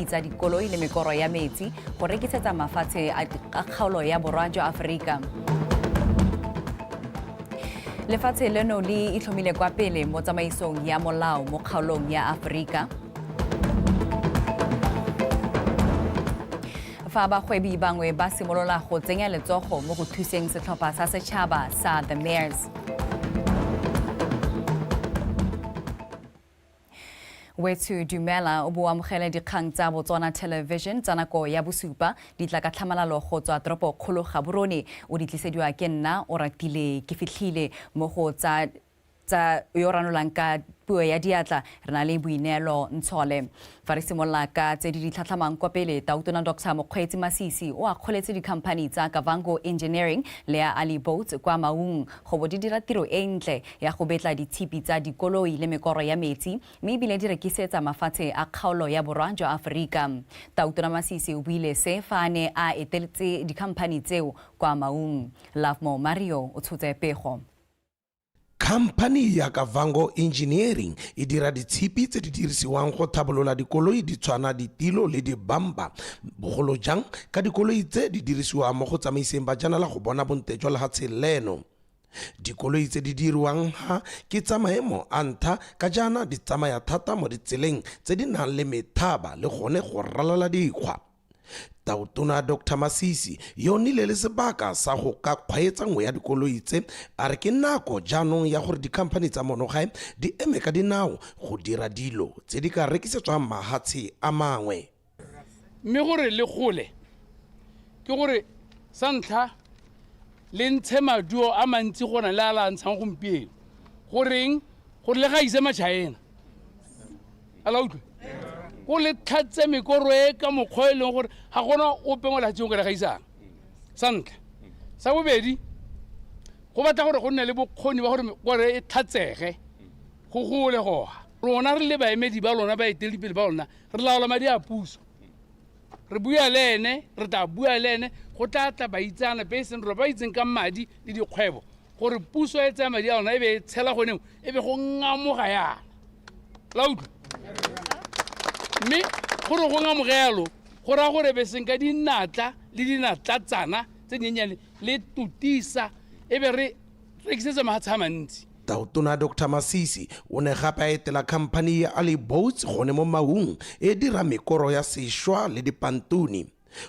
ditshipi tsa dikoloi le mekoro ya metsi go rekisetsa mafatshe a kgaolo ya borwa jwa Aforika. Lefatshe leno le itlhomile kwa pele mo tsamaisong ya molao mo kgaolong ya Aforika. Fa bagwebi bangwe ba simolola go tsenya letsogo mo go thuseng setlhopha sa setšhaba sa The Mares. Wethu dumela o bo amogele dikgang tsa Botswana Television tsa nako ya bosupa di tla ka tlhamalalo go tswa toropo kgolo Gaborone o di tlisediwa ke nna o ratile ke fitlhile mo go tsa tsa yo ranolang ka puo ya diatla re na le boineelo ntshole fa re simolola ka tse di di tlhatlhamang kwa pele. Tautona Dr Mokgweetsi Masisi o akgoletse dikhamphani tsa Kavango Engineering le ya Ali Boats kwa Maung go bo di dira tiro e ntle ya go betla ditshipi tsa dikoloi le mekoro ya metsi mme ebile di rekisetsa mafatshe a kgaolo ya borwa jwa Aforika. Tautona Masisi o buile se fa a ne a eteletse dikhamphani tseo kwa Maung. Lovemore Mario o tshotse pego. Khamphani ya Kavango Engineering e dira ditshipi tse di dirisiwang go thabolola dikoloi di tshwana ditilo le dibampa, bogolo jang ka dikoloi tse di dirisiwang mo go tsamaiseng bajanala go bona bontle jwa lehatshe leno. Dikoloi tse di diriwang ha ke tsa maemo a ntha ka jaana di tsamaya thata mo ditseleng tse di nang le methaba le gone go ralala dikgwa. Tautona Dr Masisi yo nnile le sebaka sa go ka kgweetsa nngwe ya dikoloi tse a re ke nako jaanong ya gore dikhamphani tsa mono gae di eme ka dinao go dira dilo tse di ka rekisetswang mahatshe a mangwe. Mme gore le gole ke gore sa ntlha le ntshe maduo a mantsi go na le a la ntshang gompieno. Goreng? Gore le gaise Machina. A la utlwe? Ko le tlhatse mekoro e ka mokgwa e leng gore ga gona ope mo lefatsheng o ka le gaisang. Sa ntlha. Sa bobedi, go batla gore go nne le bokgoni ba gore mekoro e tlhatsege, go gole goga. Rona re le baemedi ba lona, baeteledipele ba lona, re laola madi a puso. Re bua le ene, re tla bua le ene, go tla tla baitseanape e seng rona ba itseng ka madi le dikgwebo gore puso e tsaya madi a lona e be e tshela goneng e be go ngamoga yana. La utlwa? Mme gore go ngamoge yalo go raya gore be seng ka dinatla le dinatlatsana tse dinyenyane le totisa e be re rekisetsa mahatshe a mantsi. Tautona Dr Masisi o ne gape a etela khamphani ya Ali Boats gone mo Maung e dira mekoro ya sešwa le dipantuni.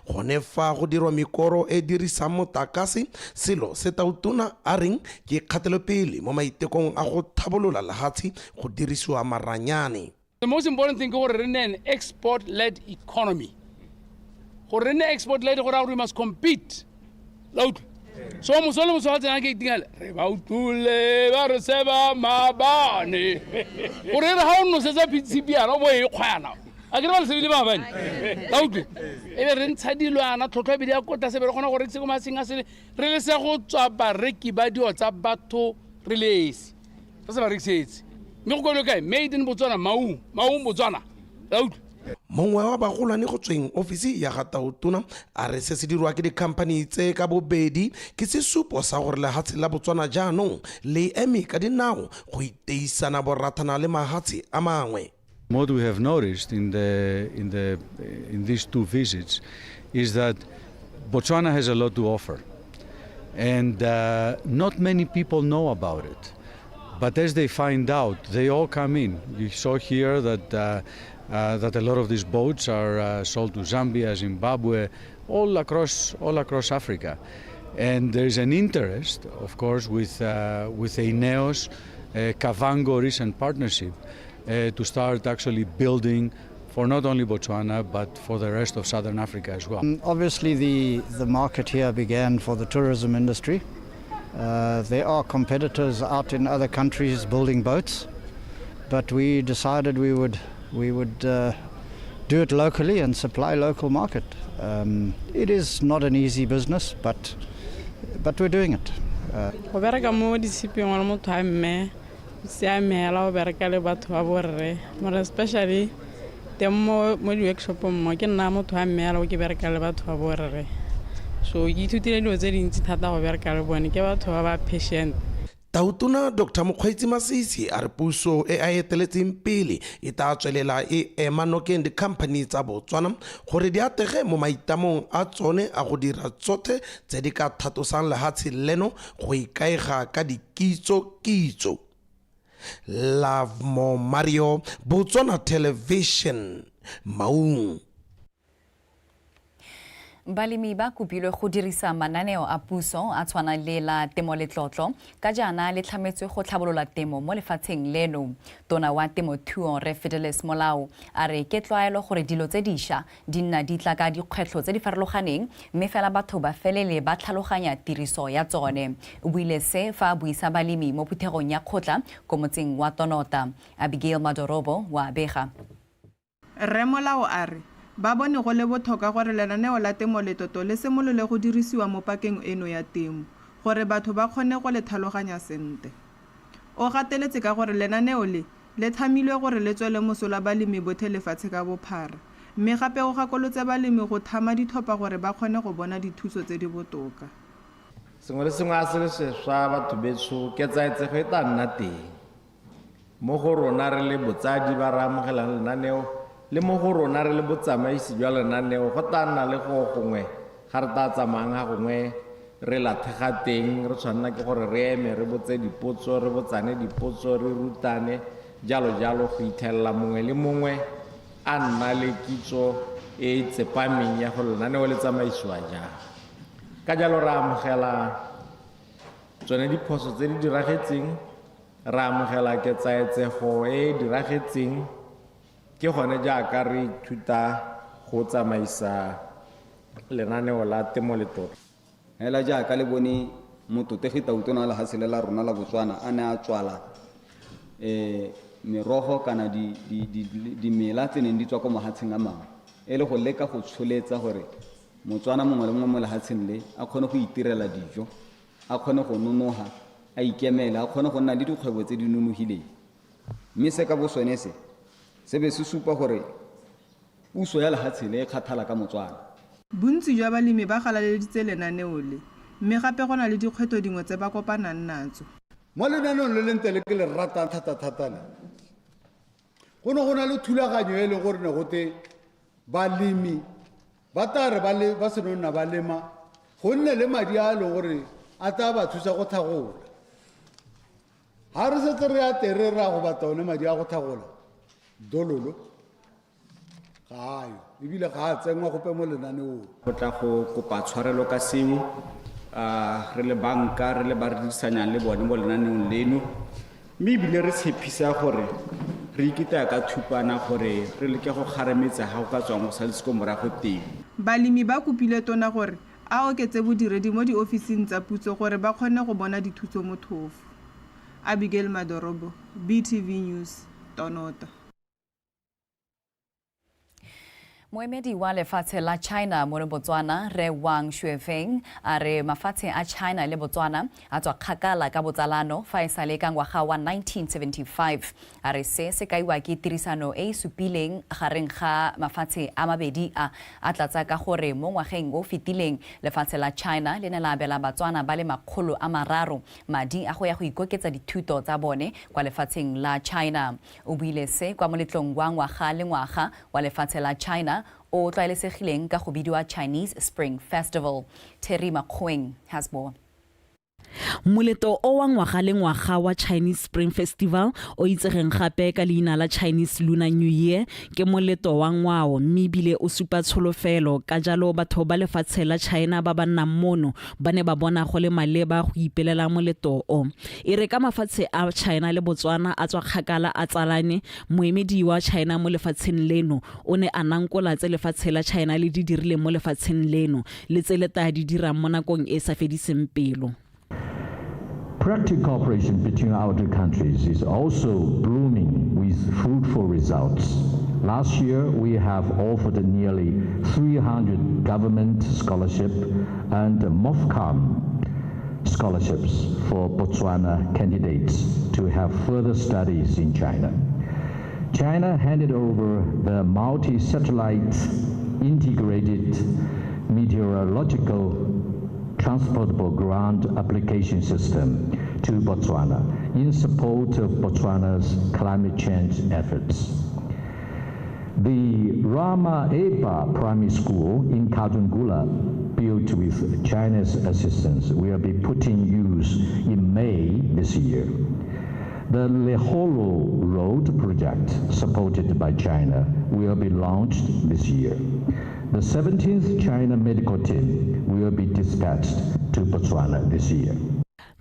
Gone fa go dirwa mekoro e dirisang motakase, selo se Tautona a reng ke kgatelopele mo maitekong a go tlhabolola lehatshe go dirisiwa maranyane. The most important thing ke gore re nne an export led economy. Gore re nne export led go raya gore we must compete. La utlwa? So moso le moso ga tsena ke itingale re ba utlwile ba re seba maabane. Gore e re ga o nosetsa tshipiana o bo e kgwana. A ke re ba le sebile maabane? La utlwe? E be re ntsha dilwana tlhotlhwa ebile ya ko tlase be re kgona go rekisa ko mafatsheng a sele re le se go tswa bareki ba dio tsa batho re le esi. Re sa ba rekisetse. Mme go kwalwe kae? Made in Botswana, Maung, Maung Botswana. La utlwa? Mongwe wa bagolwane go tsweng ofisi ya ga Tautona a re se se dirwa ke dikhamphani tse ka bobedi ke sesupo sa gore lehatshe la Botswana jaanong le eme ka dinao go iteisana borathana le mahatshe a mangwe. What we have noticed in the in the in these two visits is that Botswana has a lot to offer, and not many people know about it. But as they find out, they all come in. You saw here that that a lot of these boats are sold to Zambia, Zimbabwe, all across Africa. And there is an interest, of course, with INEOS, Kavango recent partnership to start actually building for not only Botswana, but for the rest of Southern Africa as well. Obviously, the market here began for the tourism industry. There are competitors out in other countries building boats, but we decided we would do it locally and supply local market. It is not an easy business, but we're doing it. Go bereka mo ditshiping wa le motho a mme siamela go bereka le batho ba borre, mara especially teng mo di-workshopong mo ke nna motho a mme ke bereka le batho ba borre. So ke ithutile dilo tse dintsi thata go bereka le bone, ke batho ba ba patient. Tautona Dr Mokgweetsi Masisi a re puso e a eteletseng pele e tla tswelela e ema nokeng dikhamphani tsa Botswana gore di atege mo maitamong a tsone a go dira tsothe tse di ka thatosang lehatshe leno go ikaega ka dikitso-kitso. Lovemore Mario, Botswana Television, Maun. Balemi ba kopilwe go dirisa mananeo a puso a tshwana le la Temo Letlotlo ka jaana le tlhametswe go tlhabolola temo mo lefatsheng leno. Tona wa Temothuo Rre Fidelis Molao a re ke tlwaelo gore dilo tse diša di nna di tla ka dikgwetlho tse di farologaneng mme fela batho ba felele ba tlhaloganya tiriso ya tsone. O buile se fa a buisa balemi mo phuthegong ya kgotla ko motseng wa Tonota. Abigail Madorobo wa bega. Rre Molao a re ba bone go le bothoka gore lenaneo la Temo Letoto le semolole go dirisiwa mo pakeng eno ya temo gore batho ba kgone go le thaloganya sente. O gateletse ka gore lenaneo le, le thamilwe gore le tswele mosola balemi bothe lefatshe ka bophara, mme gape o gakolotse balemi go thama dithopa gore ba kgone go bona dithuso tse di botoka. Sengwe le sengwe a se le seswa batho betsho, ketsaetsego e tla nna teng. Mo go rona re le botsadi ba re amogelang lenaneo, le mo go rona re le botsamaisi jwa lenaneo, go tla nna le go gongwe ga re tla tsamayang ga gongwe re lathega teng, re tshwanela ke gore re eme re botse dipotso, re botsane dipotso, re rutane, jalo jalo go ithelela mongwe le mongwe a nna le kitso e e tsepameng ya gore lenaneo le tsamaisiwa jang. Ka jalo re amogela tsone diphoso tse di diragetseng, re amogela ketsaetsego e e diragetseng, ke gone jaaka re ithuta go tsamaisa lenaneo la Temo Letlotlo. Hela jaaka le bone mototegi Tautona lehatshe le la rona la Botswana a ne a tswala merogo kana dimela tse neng di tswa ko mahatsheng a mangwe, e le go leka go tsholetsa gore Motswana mongwe le mongwe mo lehatsheng le a kgone go itirela dijo, a kgone go nonoga, a ikemele, a kgone go nna le dikgwebo tse di nonogileng. Mme se ka bosone se, se be se supa gore puso ya lehatshe le e kgathala ka Motswana. Bontsi jwa balemi ba galaleditse lenaneo le, mme gape go na le dikgwetlho dingwe tse ba kopanang natso. Mo lenaneong le lentle le ke le ratang thata-thata le, go ne go na le thulaganyo e leng gore ne go te balemi ba tla re ba seno nna ba lema, go nne le madi a e leng gore a tla ba thusa go tlhagola. Ha re setse re ya teng re ra go batla one madi a go tlhagola, dololo ga a yo, ebile ga a tsenngwa gope mo lenaneong. Go tla go kopa tshwarelo ka seo, re le banka, re le ba re dirisanyang le bone mo lenaneong leno, mme ebile re tshepisa gore re ikitaya ka thupana gore re leke go kgarametsa ga go ka tswang go saletse ko morago teng. Balemi ba kopile tona gore a oketse bodiredi mo diofising tsa puso gore ba kgone go bona dithuso mothofo. Abigail Madorobo, BTV News, Tonota. Moemedi wa lefatshe la China mo Botswana, Rre Wang Xuefeng, a re mafatshe a China le Botswana a tswa kgakala ka botsalano fa e sale ka ngwaga wa 1975. A re se se kaiwa ke tirisano e e supileng gareng ga mafatshe a mabedi a, a tlatsa ka gore mo ngwageng o fetileng lefatshe la China le ne la abela Batswana ba le 300 madi a go ya go ikoketsa dithuto tsa bone kwa lefatsheng la China. O buile se kwa moletlong wa ngwaga le ngwaga wa lefatshe la China o tlwaelesegileng ka go bidiwa Chinese Spring Festival. Terry Makgoeng has more. Moletlo o wa ngwaga le ngwaga wa Chinese Spring Festival o itsegeng gape ka leina la Chinese Lunar New Year ke moletlo wa ngwao mme ebile o supa tsholofelo, ka jalo batho ba lefatshe la China ba ba nnang mono ba ne ba bona go le maleba go ipelela moletlo o. E re ka mafatshe a China le Botswana a tswa kgakala a tsalane, moemedi wa China mo lefatsheng leno o ne a nankola tse lefatshe la China le di dirileng mo lefatsheng leno le tse le tla di dirang mo nakong e sa fediseng pelo. Practical cooperation between our two countries is also blooming with fruitful results. Last year, we have offered nearly 300 government scholarship and MOFCOM scholarships for Botswana candidates to have further studies in China. China handed over the multi-satellite integrated meteorological transportable ground application system to Botswana in support of Botswana's climate change efforts. The Rama Eba Primary School in Kazungula, built with China's assistance, will be put in use in May this year. The Leholo Road project, supported by China, will be launched this year. The 17th China medical team will be dispatched to Botswana this year.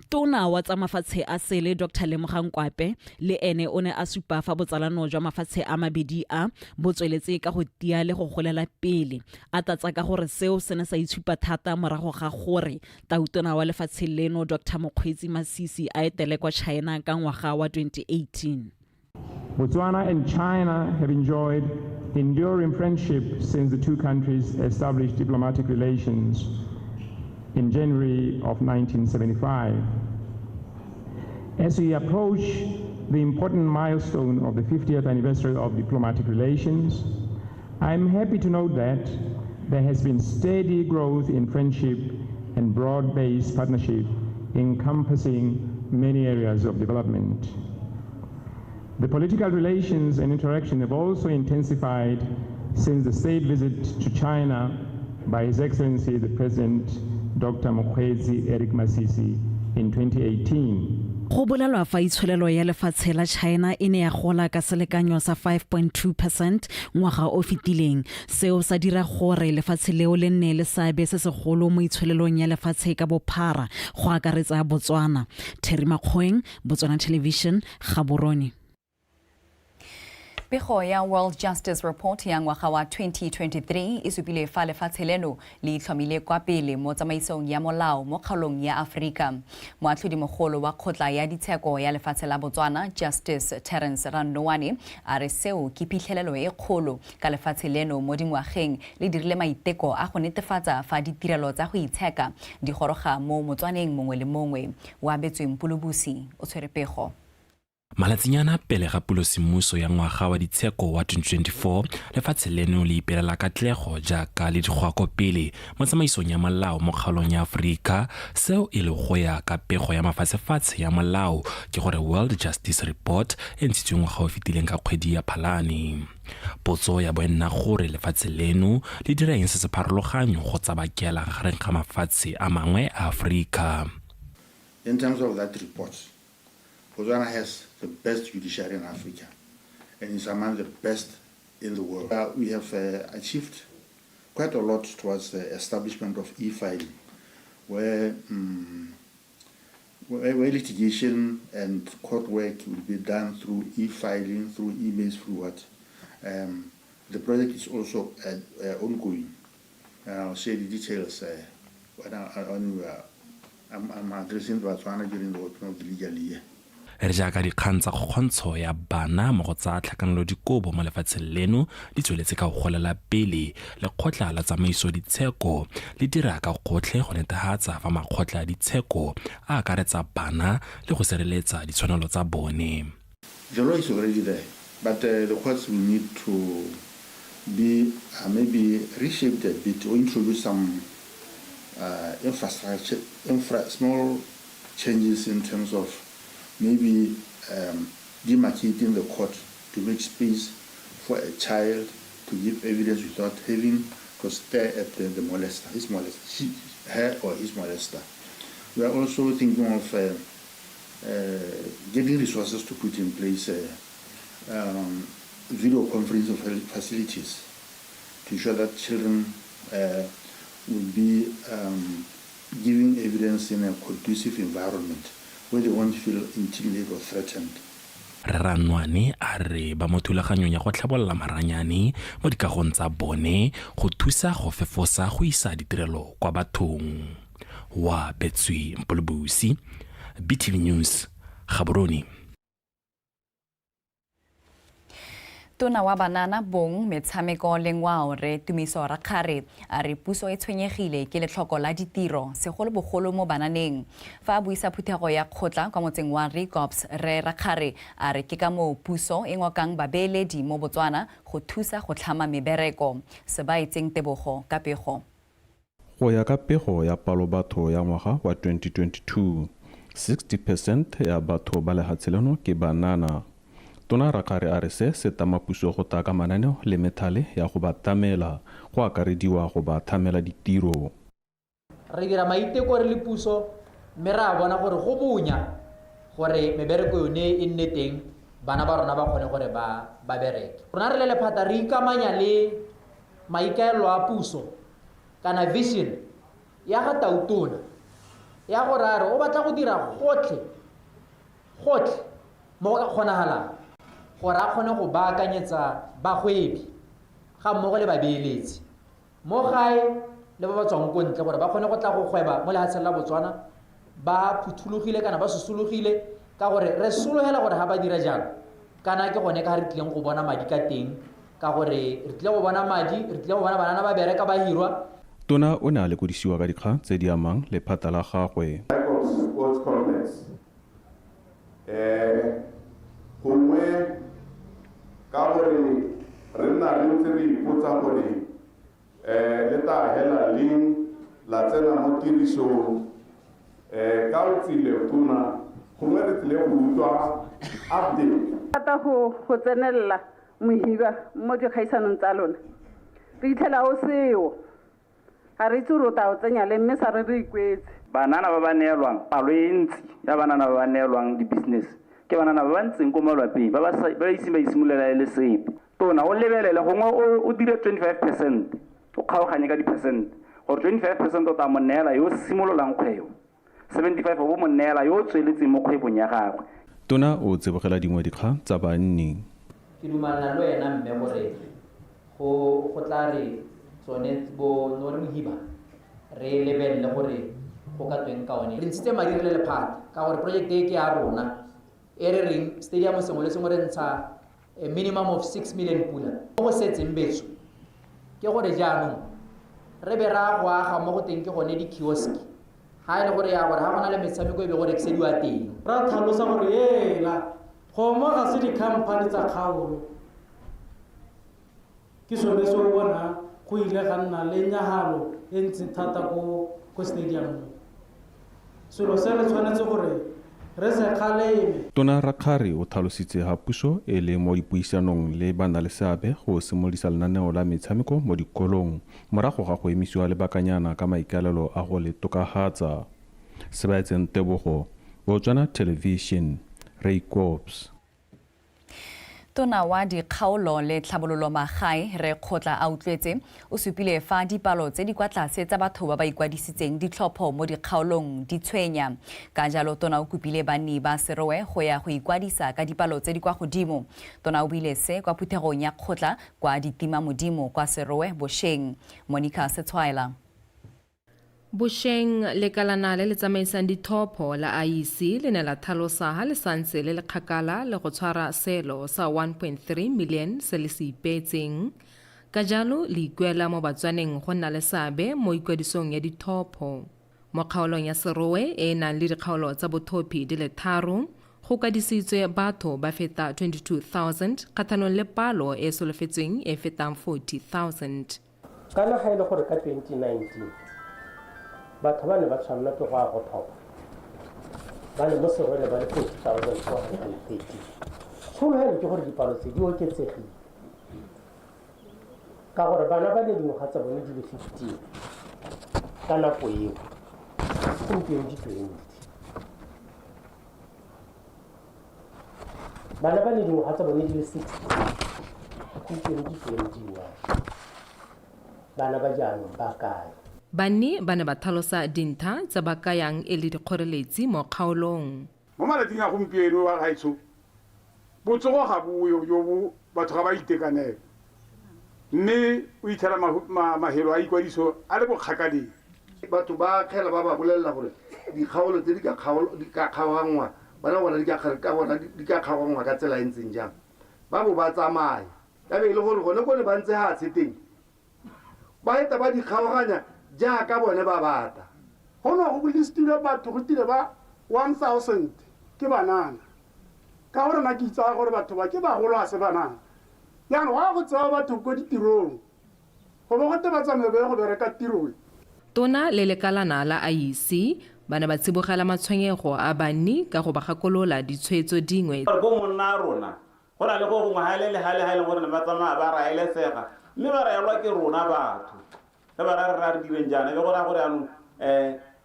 Tona wa tsa mafatshe a sele Dr Lemogang Kwape le ene o ne a supa fa botsalano jwa mafatshe a mabedi a bo tsweletse ka go tia le go golela pele, a tlatsa ka gore seo se ne sa itshupa thata morago ga gore tautona wa lefatshe leno Dr Mokgweetsi Masisi a etele kwa China ka ngwaga wa 2018. Botswana and China have enjoyed enduring friendship since the two countries established diplomatic relations in January of 1975. As we approach the important milestone of the 50th anniversary of diplomatic relations, I am happy to note that there has been steady growth in friendship and broad-based partnership encompassing many areas of development. The political relations and interaction have also intensified since the state visit to China by His Excellency the President Dr. Mokgweetsi Eric Masisi in 2018. Go bolelwa fa itsholelo ya lefatshe la China e ne ya gola ka selekanyo sa 5.2 percent ngwaga o fetileng, seo sa dira gore lefatshe leo le nne le seabe se segolo mo itsholelong ya lefatshe ka bophara go akaretsa Botswana. Terry Makgoeng, Botswana Television, Gaborone. Pego ya World Justice Report ya ngwaga wa 2023 e supile fa lefatshe leno le itlhomile kwa pele mo tsamaisong ya molao mo kgaolong ya Aforika. Moatlhodimogolo wa kgotla ya ditsheko ya lefatshe la Botswana, Justice Terence Rannoane, a re seo ke phitlhelelo e kgolo ka lefatshe leno mo dingwageng le dirile maiteko a go netefatsa fa ditirelo tsa go itsheka di goroga mo Motswaneng mongwe le mongwe. O abetsweng Polobusi o tshwere pego. Malatsinyana pele ga pulosemmuso ya ngwaga wa ditsheko wa 2024, lefatshe leno le ipelela katlego jaaka le digwako pele mo tsamaisong ya molao mo kgaolong ya Aforika, seo e le go ya ka pego ya mafatshefatshe ya molao ke gore World Justice Report e ntshitsweng ngwaga o fetileng ka kgwedi ya Phalane. Potso ya bo e nna gore lefatshe leno le dira eng se se pharologanyo go tsabakela gareng ga mafatshe a mangwe a Aforika. In terms of that report, Botswana has the best judiciary in Africa and is among the best in the world. We have achieved quite a lot towards the establishment of e-filing, where litigation and court work will be done through e-filing, through emails, through what. The project is also ongoing. And I'll share the details when I'm addressing Botswana during the opening of the legal year. Re jaaka dikgang tsa kgokgontsho ya bana mo go tsa tlhakanelo dikobo mo lefatsheng leno di tsweletse ka go golela pele, lekgotla la tsamaiso ditsheko le dira ka gotlhe go netefatsa fa makgotla a ditsheko a akaretsa bana le go sireletsa ditshwanelo tsa bone. The law is already there, but the courts will need to be maybe reshaped a bit or introduce some infrastructure, small changes in terms of maybe demarcating the court to make space for a child to give evidence without having to stare at the molester, his molester, her or his molester. We are also thinking of getting resources to put in place video conferencing facilities to ensure that children will be giving evidence in a conducive environment where they won't feel intimidated or threatened. Rre Ranwane a re ba mo thulaganyong ya go tlhabolola maranyane mo dikagong tsa bone go thusa go fefosa go isa ditirelo kwa bathong. Wa Betswe Mpolobusi, BTV News, Gaborone. Tona wa banana, bong, metshameko le ngwao re Tumiso Rakgare a re puso e tshwenyegile ke letlhoko la ditiro segolobogolo mo bananeng. Fa a buisa phuthego ya kgotla kwa motseng wa Rakops, re Rakgare a re ke ka moo puso e ngokang babeeledi mo Botswana go thusa go tlhama mebereko. Sebaetseng Tebogo ka pego. Go ya ka pego ya palobatho ya ngwaga wa 2022, 60 percent ya batho ba lehatshe leno ke banana. Tona Rakgare a re se se tama puso go tla ka mananeo le methale ya go ba tlamela, go akarediwa go ba thamela ditiro. Re dira maiteko re le puso mme re a bona gore go bonya gore mebereko yone e nne teng, bana ba rona ba kgone gore ba bereke. Rona re le lephata re ikamanya le maikaelelo a puso kana vision ya ga Tautona ya gore a re o batla go dira gotlhe gotlhe mo go ka kgonagalang gore a kgone go baakanyetsa bagwebi ga mmogo le babeeletsi mo gae le ba ba tswang ko ntle gore ba kgone go tla go gweba mo lefatsheng la Botswana ba phuthologile kana ba sosologile, ka gore re sologela gore ga ba dira jalo kana ke gone ka re tlileng go bona madi ka teng, ka gore re tlile go bona madi, re tlile go bona banana ba bereka ba hirwa. Tona o ne a lekodisiwa ka dikgang tse di amang lephata la gagwe. Sports Complex. Gongwe ka gore re nna re ntse re ipotsa gore le tla hela leng la tsena mo tirisong, ka o tsile tona gongwe re tlile go utlwa update. Rata go tsenelela mohiba mo dikgaisanong tsa lona, re itlhela o seo, ga re itse gore o tla o tsenya leng, mme sa re re ikwetse. Banana ba ba neelwang palo e ntsi ya banana ba ba neelwang di-business ke banana ba ba ntseng ko malapeng ba ba iseng ba isimololela e le sepe. Tona o lebelele gongwe o dire 25%, o kgaoganye ka di-percent gore 25% o tla mo neela yo o simololang kgwebo, 75 o bo mo neela yo o tsweletseng mo kgwebong ya gagwe. Tona o tsibogela dingwe dikgang tsa banni. Ke dumalana le wena mme gore go tla re tsone bo nore mohiba re lebelele gore go ka tweng ka one. Re ntshitse madi re le lephata ka gore project e ke ya rona e re reng stadium sengwe le sengwe re ntsha a minimum of 6 million pula. Mo go setseng betso ke gore jaanong re be ra go aga mo go teng ke gone di-kiosk, ga e le gore ya gore ga go na le metshameko e be go rekisediwa teng. Ra tlhalosa gore ela gongwe ga se di-company tsa kgaolo, ke sone se o bonang go ile ga nna le nyagalo e ntsi thata ko stadium. Selo se re tshwanetse gore re se kgaleme. Tona Rakgare o tlhalositse ha puso e le mo dipuisanong le banaleseabe go simolodisa lenaneo la metshameko mo dikolong morago ga go emisiwa lebakanyana ka maikaelelo a go le tokafatsa. Sebaetseng Tebogo, Botswana Television, Ray Kops. Tona wa dikgaolo le tlhabololo magae re Kgotla Autlwetse o supile fa dipalo tse di kwa tlase tsa batho ba ba ikwadisitseng ditlhopho mo dikgaolong di tshwenya. Ka jalo tona o kopile banni ba Serowe go ya go ikwadisa ka dipalo tse di kwa godimo. Tona o buile se kwa phuthegong ya kgotla kwa Ditima Modimo kwa Serowe bosheng. Monica Setshwaela. Bosheng lekalana le le tsamaisang dithopho la IEC le ne la tlhalosa ha le santse le le kgakala le go tshwara seelo sa 1.3 million se le se ipeetseng. Ka jalo le ikuela mo Batswaneng go nna le seabe mo ikwadisong ya dithopho. Mo kgaolong ya Serowe e e nang le dikgaolo tsa bothophi di le 3, go kwadisitswe batho ba feta 22,000 kgatlhanong le palo e e solofetsweng e fetang 40,000. Kana ga e le gore ka 2019 batho ba ne ba tshwanela ke go ya go tlhopha ba ne mo Serowe ba le 40,413. Tshologelo ke gore dipalo tse di oketsegile ka gore bana ba le dingwaga tsa bone di le 15 ka nako eo, gompieno di 20. Bana ba le dingwaga tsa bone di le 60, gompieno di 21. Bana ba jaanong ba kae? Banni ba ne ba tlhalosa dintlha tse ba kayang e le dikgoreletsi mo kgaolong. Mo malatsing a gompieno wa gaetsho, botsogo ga boyo jo bo batho ga ba itekanela, mme o itlhela mahelo a ikwadiso a le bokgakaleng. Batho ba akgela ba ba bolelela gore dikgaolo tse di ka kgaoganngwa, bana bona di ka kgaoganngwa ka tsela e ntseng jang, ba bo ba tsamaya. Ka be e le gore gone ko ne ba ntse hatshe teng, ba eta ba di kgaoganya jaaka bone ba batla. Go ne go listilwe batho go tile ba 1,000 ke banana, ka gore nna ke itse gore batho ba ke bagolo ga se banana. Jaanong ga go tsewa batho ko ditirong, go bo gote ba tsamaye ba ye go bereka tirong. Tona le lekalana la IEC ba ne ba tsibogela matshwenyego a banni ka go ba gakolola ditshwetso dingwe. Bo monna a rona go na le go gongwe ga le le ga le ga e leng gore ne ba tsamaya ba raelesega mme ba raelwa ke rona batho re ba ra re ra re direng jaana e be go raya gore anong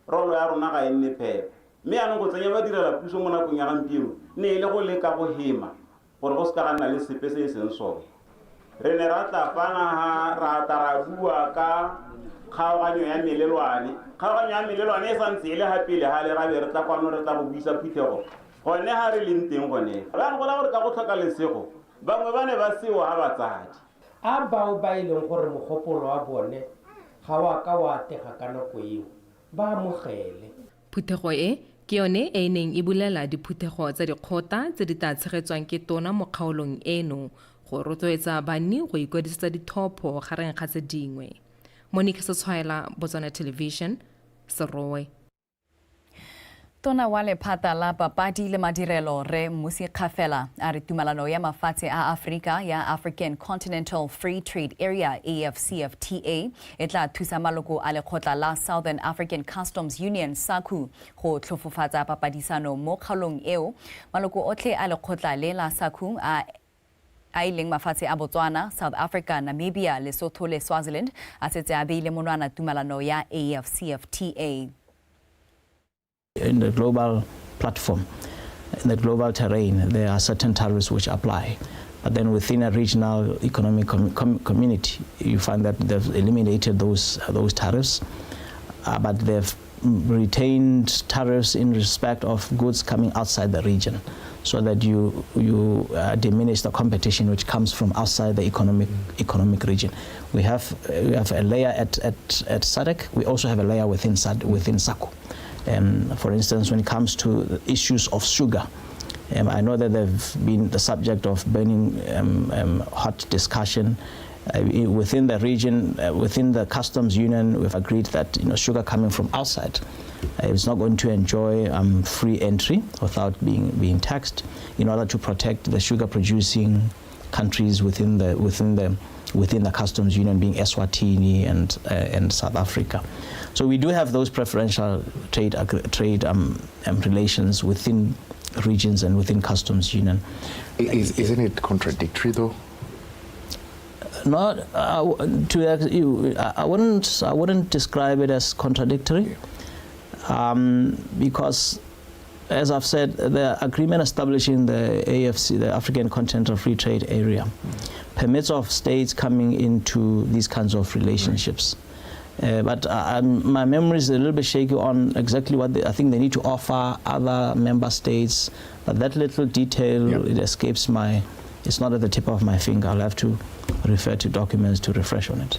rolo ya rona ga e nne phepa mme anong go tsenya ba direla puso mo nakong ya gampieno ne e le go leka go hema gore go seka ga nna le sepe se e seng sone. Re ne ra tla fana ra tla ra bua ka kgaoganyo ya melelwane. Kgaoganyo ya melelwane e santse e le ga pele ga le ra be re tla kwano re tla go buisa phuthego gone ga re leng teng gone. Ba gola gore ka go tlhoka lesego bangwe ba ne ba seo ga batsadi. A bao ba e leng gore mogopolo wa bone ga wa ka wa atega ka nako eo ba amogele. Phuthego e ke yone e e neng e bulela diphuthego tsa dikgotla tse di tla tshegetswang ke tona mo kgaolong eno go rotloetsa banni go ikwadisetsa dithopho gareng ga tse dingwe. Monica Setshwaela, Botswana Television, Serowe. Tona wa lephata la papadi le madirelo Rre Mmusi Kgafela a re tumalano ya mafatshe a Afrika ya African Continental Free Trade Area AfCFTA e tla thusa maloko a lekgotla la Southern African Customs Union SACU go tlhofofatsa papadisano mo kgaolong eo. Maloko otlhe a lekgotla le la SACU a e leng mafatshe a Botswana, South Africa, Namibia, Lesotho le Swaziland a setse a beile monwana tumalano ya AfCFTA. In the global platform, in the global terrain, there are certain tariffs which apply. But then within a regional economic community, you find that they've eliminated those tariffs, but they've retained tariffs in respect of goods coming outside the region, so that you diminish the competition which comes from outside the economic region. We have a layer at SADC. We also have a layer within SACU. For instance, when it comes to the issues of sugar, I know that they've been the subject of burning hot discussion within the region, within the customs union. We've agreed that sugar coming from outside is not going to enjoy free entry without being taxed, in order to protect the sugar producing countries within the customs union, being Eswatini and South Africa. So we do have those preferential trade relations within regions and within customs union. Isn't it contradictory though? Not I wouldn't describe it as contradictory, because, as I've said, the agreement establishing the AFC, the African Continental Free Trade Area, permits of states coming into these kinds of relationships. Right. But my memory is a little bit shaky on exactly what I think they need to offer other member states. But that little detail, It escapes my, it's not at the tip of my finger. I'll have to refer to documents to refresh on it.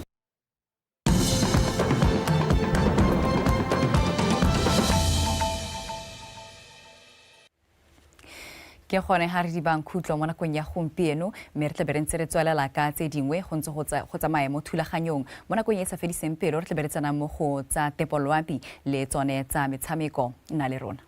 Ke gone ga re dibang khutlo mo nakong ya gompieno mme re tla be re ntse re tswelela ka tse dingwe go ntse go tsamaya mo thulaganyong mo nakong e sa fediseng pelo re tla be re tsena mo go tsa tepoloapi le tsone tsa metshameko nna le rona.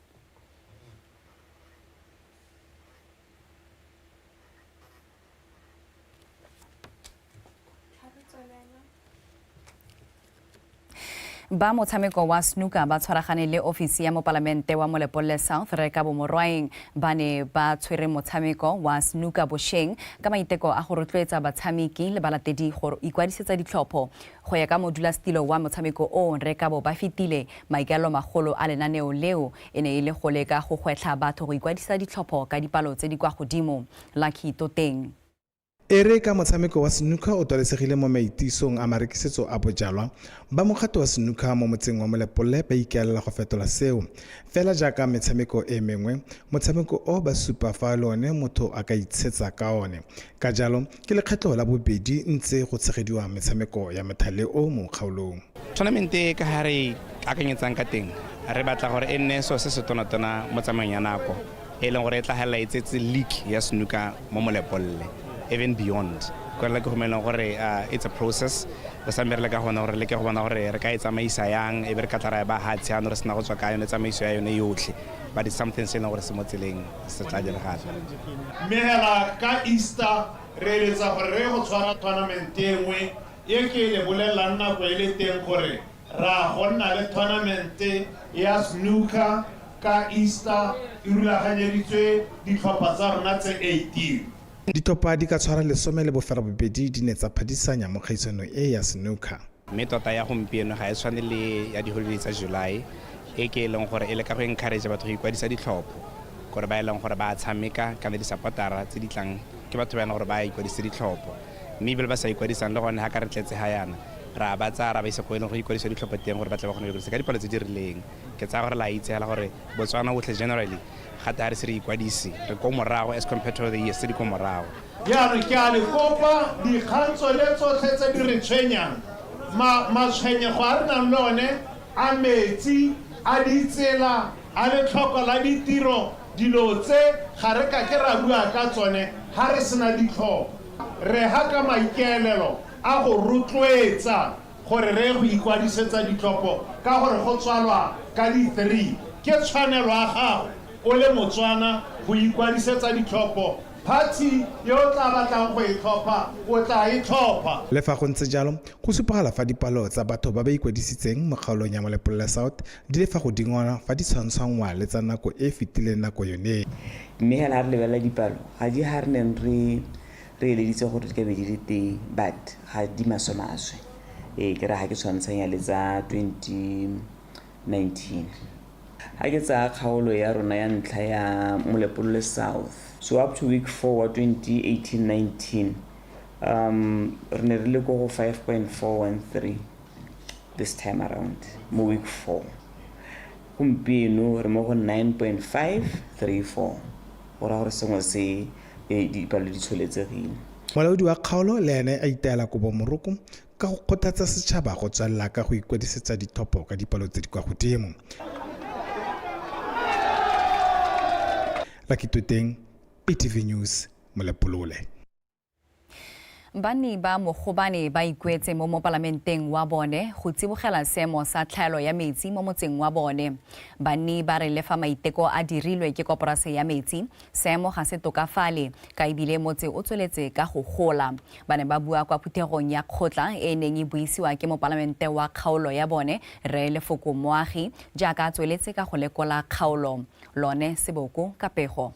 Ba motshameko wa snooker ba tshwaragane le ofisi ya mopalamente wa Molepolole South Rre Kabo Morwaeng ba ne ba tshwere motshameko wa snooker bosheng ka maiteko a go rotloetsa batshameki le balatedi go ikwadisetsa ditlhopho. Go ya ka modulasetilo wa motshameko o Rre Kabo ba fetile maikaelelo magolo a lenaneo leo e ne e le go leka go gwetlha batho go ikwadisa ditlhopho ka dipalo tse di kwa godimo. Lucky Toteng. E re ka motshameko wa snooker o tlwaelesegile mo maitisong a marekisetso a bojalwa, ba mokgato wa snooker mo motseng wa Molepolole ba ikaelela go fetola seo. Fela jaaka metshameko e mengwe, motshameko o ba supa fa le one motho a ka itshetsa ka one. Ka jalo, ke lekgetlo la bobedi ntse go tshegediwa metshameko ya methale o mo kgaolong. Tournament e ka ha re akanyetsang ka teng, re batla gore e nne so se se tona-tona mo tsamaong ya nako, e leng gore e tla hela e tsetse league ya snooker mo Molepolole, even beyond. It's a process. Re sa mmerele ka gona gore leke go bona gore re ka e tsamaisa yang, e be re ka tla ra e ba hatshe ano re sena go tswa ka yone tsamaiso ya yone yotlhe. But it's something se e leng gore se mo tseleng se tla diragala. Mme hela ka Easter re eletsa gore re go tshwara tournament e nngwe e ke e le bolelelang nako e le teng gore Ra go nna le tournament ya snooker ka Easter e rulaganyeditswe ditlhopha tsa rona tse 18. Ditlhopha di ka tshwara 18 di ne tsa phadisanya mo kgaisanong e ya snooker. Mme tota ya gompieno ga e tshwane le ya di-holiday tsa July e ke e leng gore e leka go encourage batho go ikwadisa ditlhopho, gore ba e leng gore ba tshameka kana di-supportera tse di tlang ke batho ba e leng gore ba ikwadisitse ditlhopho, mme ebile ba sa ikwadisang le gone ga ka re tletse ga yana ra ba tsaya ra ba isa ko e leng go ikwadisa ditlhopho teng gore ba tle ba kgone go ikwadisa ka dipalo tse di rileng. Ke tsaya gore la itse hela gore Botswana botlhe generally gate ga re se re ikwadise re ko morago as compared to the years tse di ko morago. Jaanong ke a le kopa, dikgang tsone tsotlhe tse di re tshwenyang, ma, matshwenyego a re nang le one a metsi, a ditsela, a letlhoko la ditiro, dilo tse ga re ka ke ra bua ka tsone ha re sena ditlhopho. Re ha ka maikaelelo a go rotloetsa gore re ye go ikwadisetsa ditlhopho ka gore go tswalwa ka di 3. Ke tshwanelo ya gago o le Motswana go ikwadisetsa ditlhopho. Party e o tla batlang go e tlhopha, o tla e tlhopha. Le fa go ntse jalo, go supagala fa dipalo tsa batho ba ba ikwadisitseng mo kgaolong ya Molepolole South di le fa godingwana fa di tshwantshwanngwa le tsa nako e e fetileng nako yone. Mme hela ha re lebelela dipalo, ga di ha re neng re re eleditse gore di ka be di le teng, but ga di maswe-maswe. Ee, ke raya ga ke tshwantshanya le tsa 2019. Ga ke tsaya kgaolo ya rona ya ntlha ya Molepolole South, so up to week 4 wa 2018-19, re ne re le ko go 5.413 this time around mo week 4. Gompieno re mo go 9.534, go raya gore sengwe se dipalo di tsholetsegile. Molaodi wa kgaolo le ene a itaela kobo moroko ka go kgothatsa setšhaba go tswelela ka go ikwadisetsa ditlhopho ka dipalo tse di kwa godimo. Lucky Toteng, BTV News, Molepolole. Banni ba Mogobane ba ikuetse mo mopalamenteng wa bone go tsibogela seemo sa tlhaelo ya metsi mo motseng wa bone. Banni ba re le fa maiteko a dirilwe ke koporase ya metsi, seemo ga se tokafale ka ebile motse o tsweletse ka go gola. Ba ne ba bua kwa phuthegong ya kgotla e e neng e buisiwa ke mopalamente wa kgaolo ya bone, Rre Lefoko Moagi, jaaka a tsweletse ka go lekola kgaolo. Lone Seboko ka pego.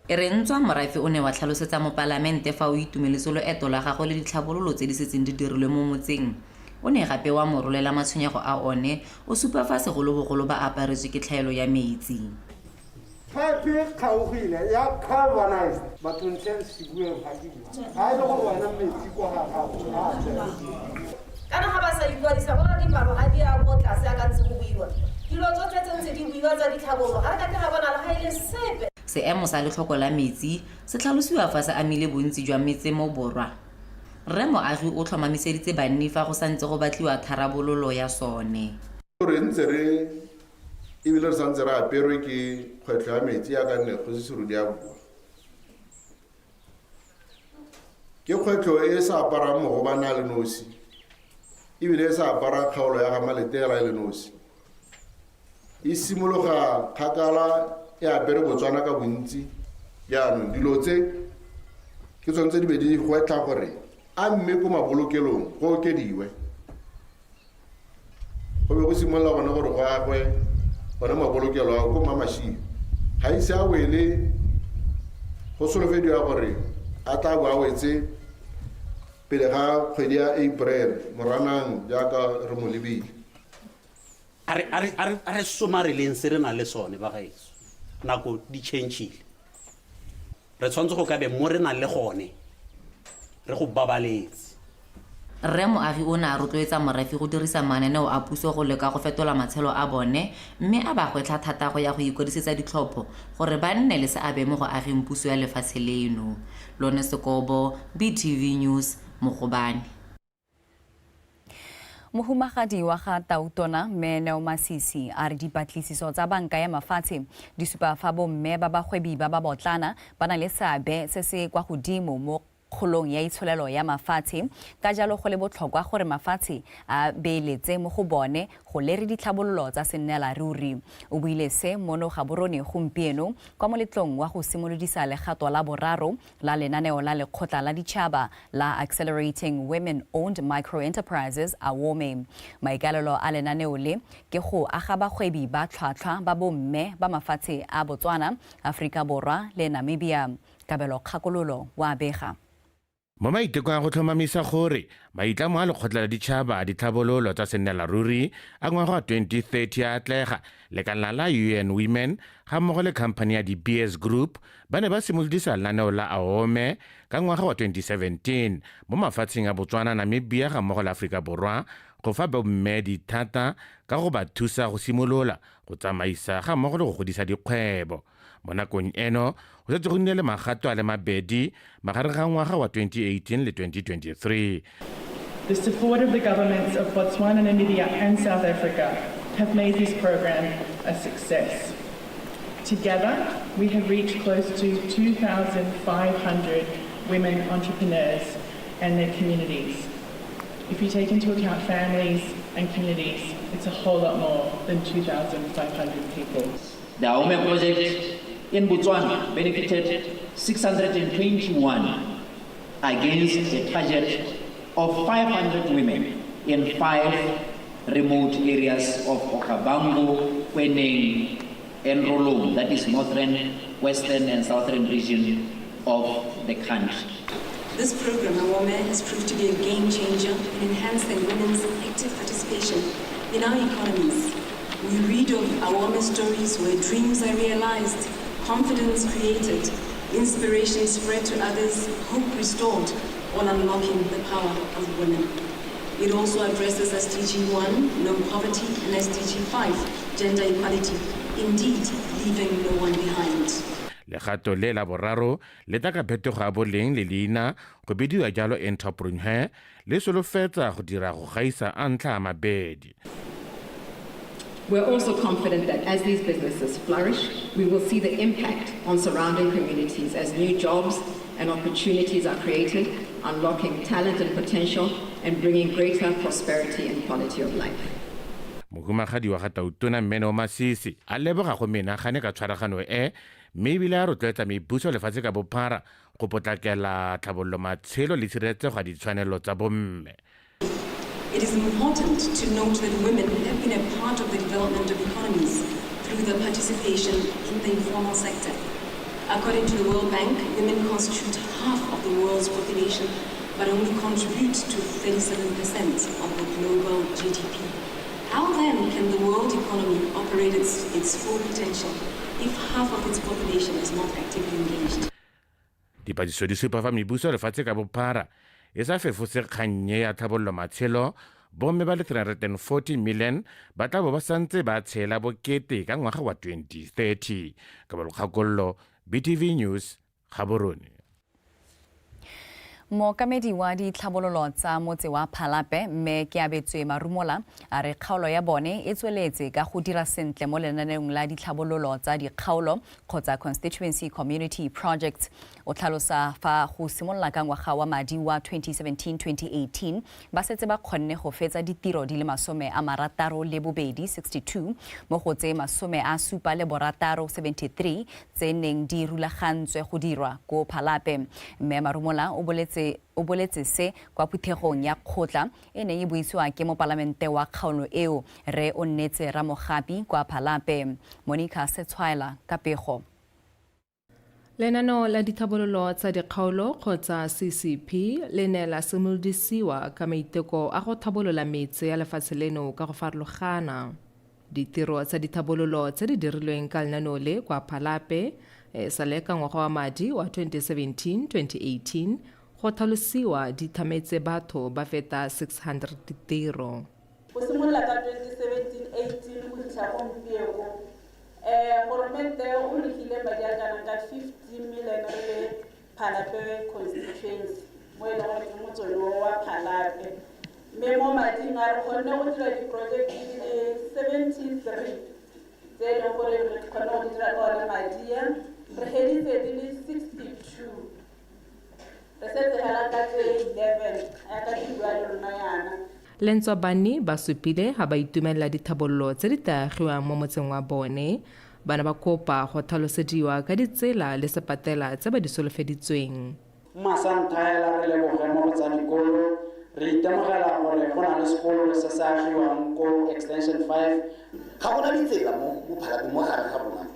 E re ntswa morafe o ne wa tlhalosetsa mopalamente fa o itumeletse loeto la gagwe le ditlhabololo tse di setseng di dirilwe mo motseng, o ne gape wa mo rolela matshwenyego a one, o supa fa segolobogolo ba aparetswe ke tlhaelo ya metsi. Pipe e kgaogile ya galvanized batho ntle se bueng ga ke bua ga e le gore wena metsi kwa ga gago a tsena. Kana ga ba sa ikwadisa go raya dipalo ga di ya ko tlase ya ka ntse go buiwa dilo tsotlhe tse ntse di buiwa tsa ditlhabololo ga re ka ke ra bona le ga e le sepe. Seemo sa letlhoko la metsi se tlhalosiwa fa se amile bontsi jwa metse mo borwa. Rre Moagi o tlhomamiseditse banni fa go santse go batliwa tharabololo ya sone. Re ntse re ebile re santse re aperwe ke kgwetlho ya metsi ya ka nne Kgosi Serudi a bua. Ke kgwetlho e e sa aparang Mogobane a le nosi, ebile e sa apara kgaolo ya ga Maletela e le nosi. E simologa kgakala e apere Botswana ka bontsi. Jaanong dilo tse ke tsone tse di be di gwetlha gore a mme ko mabolokelong go okediwe. Go be go simolola gone gore go agwe gone mabolokelo ao ko Mmamashia. Ga ise a wele, go solofediwa gore a tla bo a wetse pele ga kgwedi ya April, Moranang jaaka re mo lebile. A re, a re, a re, a re somareleng se re nang le sone bagaetsho. Nako di change-ile. Re tshwanetse go ka be mo re nang le gone re go babaletse. Rre Moagi o ne a rotloetsa morafe go dirisa mananeo a puso go leka go fetola matshelo a bone mme a ba gwetlha thata go ya go ikwadisetsa ditlhopho gore ba nne le seabe mo go ageng puso ya lefatshe leno. Lone Sekobo, BTV News, Mogobane. Mohumagadi wa ga Tautona Mme Neo Masisi a re dipatlisiso tsa banka ya mafatshe di supa fa bomme ba bagwebi ba ba botlana ba na le seabe se se kwa godimo mo kgolong ya itsholelo ya mafatshe. Ka jalo go le botlhokwa gore mafatshe a beeletse mo go bone go lere ditlhabololo tsa sennela ruri. O buile se mono Gaborone gompieno kwa moletlong wa go simolodisa legato la boraro la lenaneo la lekgotla la ditšhaba la Accelerating Women Owned Micro Enterprises, AWOME. Maikalelo a lenaneo le ke go aga bagwebi ba tlhwatlhwa ba bomme ba mafatshe a Botswana, Aforika Borwa le Namibia. Kabelo Kgakololo wa bega. Mo maitekong a go tlhomamisa gore maitlamo a lekgotla la ditšhaba a ditlhabololo tsa sennela ruri a ngwaga wa 2030 a atlega, lekala la UN Women ga mmogo le khamphani ya De Beers Group ba ne ba simolodisa lenaneo la AWOME ka ngwaga wa 2017 mo mafatsheng a Botswana, Namibia ga mmogo le Aforika Borwa go fa bomme dithata ka go ba thusa go simolola, go tsamaisa ga mmogo le go godisa dikgwebo. Mo nakong eno go setse go nnile le magato a le mabedi magareng ga ngwaga wa 2018 le 2023. The support of the governments of Botswana, Namibia and South Africa have made this program a success. Together, we have reached close to 2,500 women entrepreneurs and their communities. If you take into account families and communities, it's a whole lot more than 2,500 people. The AWOME project in Botswana benefited 621 against a target of 500 women in 5 remote areas of Okavango, Kweneng, and Rolong, that is northern, western, and southern region of the country. This program, AWOME, has proved to be a game changer in enhancing women's active participation in our economies. We read of AWOME stories where dreams are realized, confidence created, inspiration spread to others, hope restored, all unlocking the power of women. It also addresses SDG 1, no poverty, and SDG 5, gender equality, indeed leaving no one behind. Legato le la boraro le tla ka phetogo ya boleng le leina go bidiwa jalo EntrepreHER, le solofetsa go dira go gaisa a ntlha a mabedi. We're also confident that as these businesses flourish, we will see the impact on surrounding communities as new jobs and opportunities are created, unlocking talent and potential and bringing greater prosperity and quality of life. Mohumagadi wa ga Tautona Mme Neo Masisi a leboga go menagane ka tshwaragano e, mme ebile a rotloetsa mebuso lefatshe ka bophara go potlakela tlhabololo matshelo le tshireletsego ya ditshwanelo tsa bomme. It is important to note that women have been a part of the development of economies through their participation in the informal sector. According to the World Bank, women constitute half of the world's population, but only contribute to 37% of the global GDP. How then can the world economy operate its full potential if half of its population is not actively engaged? Dipatlisiso di supa fa mebuso lefatshe ka bophara e sa fefose kgannye ya tlhabololo matshelo, bomme ba le 340 million ba tla bo ba santse ba tshela bokete ka ngwaga wa 2030. Ka bolokgakololo, BTV News, Gaborone. Mookamedi wa ditlhabololo tsa motse wa Phalape, mme Keabetswe Marumola, a re kgaolo ya bone e tsweletse ka go dira sentle mo lenaneong la ditlhabololo tsa dikgaolo kgotsa Constituency Community Projects. O tlhalosa fa go simolola ka ngwaga wa madi wa 2017-2018 ba setse ba kgonne go fetsa ditiro di le 62, 62 mo go tse 76, 73 tse neng di rulagantswe go dirwa ko Phalape. Mme Marumola o boletse se kwa phuthegong ya kgotla e neng e buisiwa ke mopalamente wa kgaolo eo, re o nnetse Ramogapi, kwa Phalape. Monica Setshwaela ka pego. Lenaneo la ditlhabololo tsa dikgaolo kgotsa CCP le ne la simolodisiwa ka maiteko a go tlhabolola metse ya lefatshe leno ka go farologana. Ditiro tsa ditlhabololo tse di dirilweng ka lenaneo le kwa Phalape e sale ka ngwaga wa madi wa 2017-2018 go tlhalosiwa di thametse batho ba feta 600 ditiro. Go simolola ka 2017-18 go fitlha gompieko, goromente o rekile madi a kanang ka 50 million re le Phalape constituency, mo e leng gore ke motswedi wa Phalape, mme mo mading a re kgonne go dira di-project di le 73 tse e leng gore re kgonne go di dira ka one madi a. Re heditse di le 62. Re setse hela ka tse 11 yaka ke bua le rona yana. Lentswa banni ba supile ha ba itumelela dithabololo tse di taagiwang mo motseng wa bone. Bana ba kopa go tlhalosediwa ka ditsela le sepatela tse ba di solofeditsweng. Mmasanthaela re leboge mo go tsa dikolo, re itemogela gore go na le sekolo se se agiwang ko extension 5. Ga gona ditsela mo Phalapye, mo gare ga rona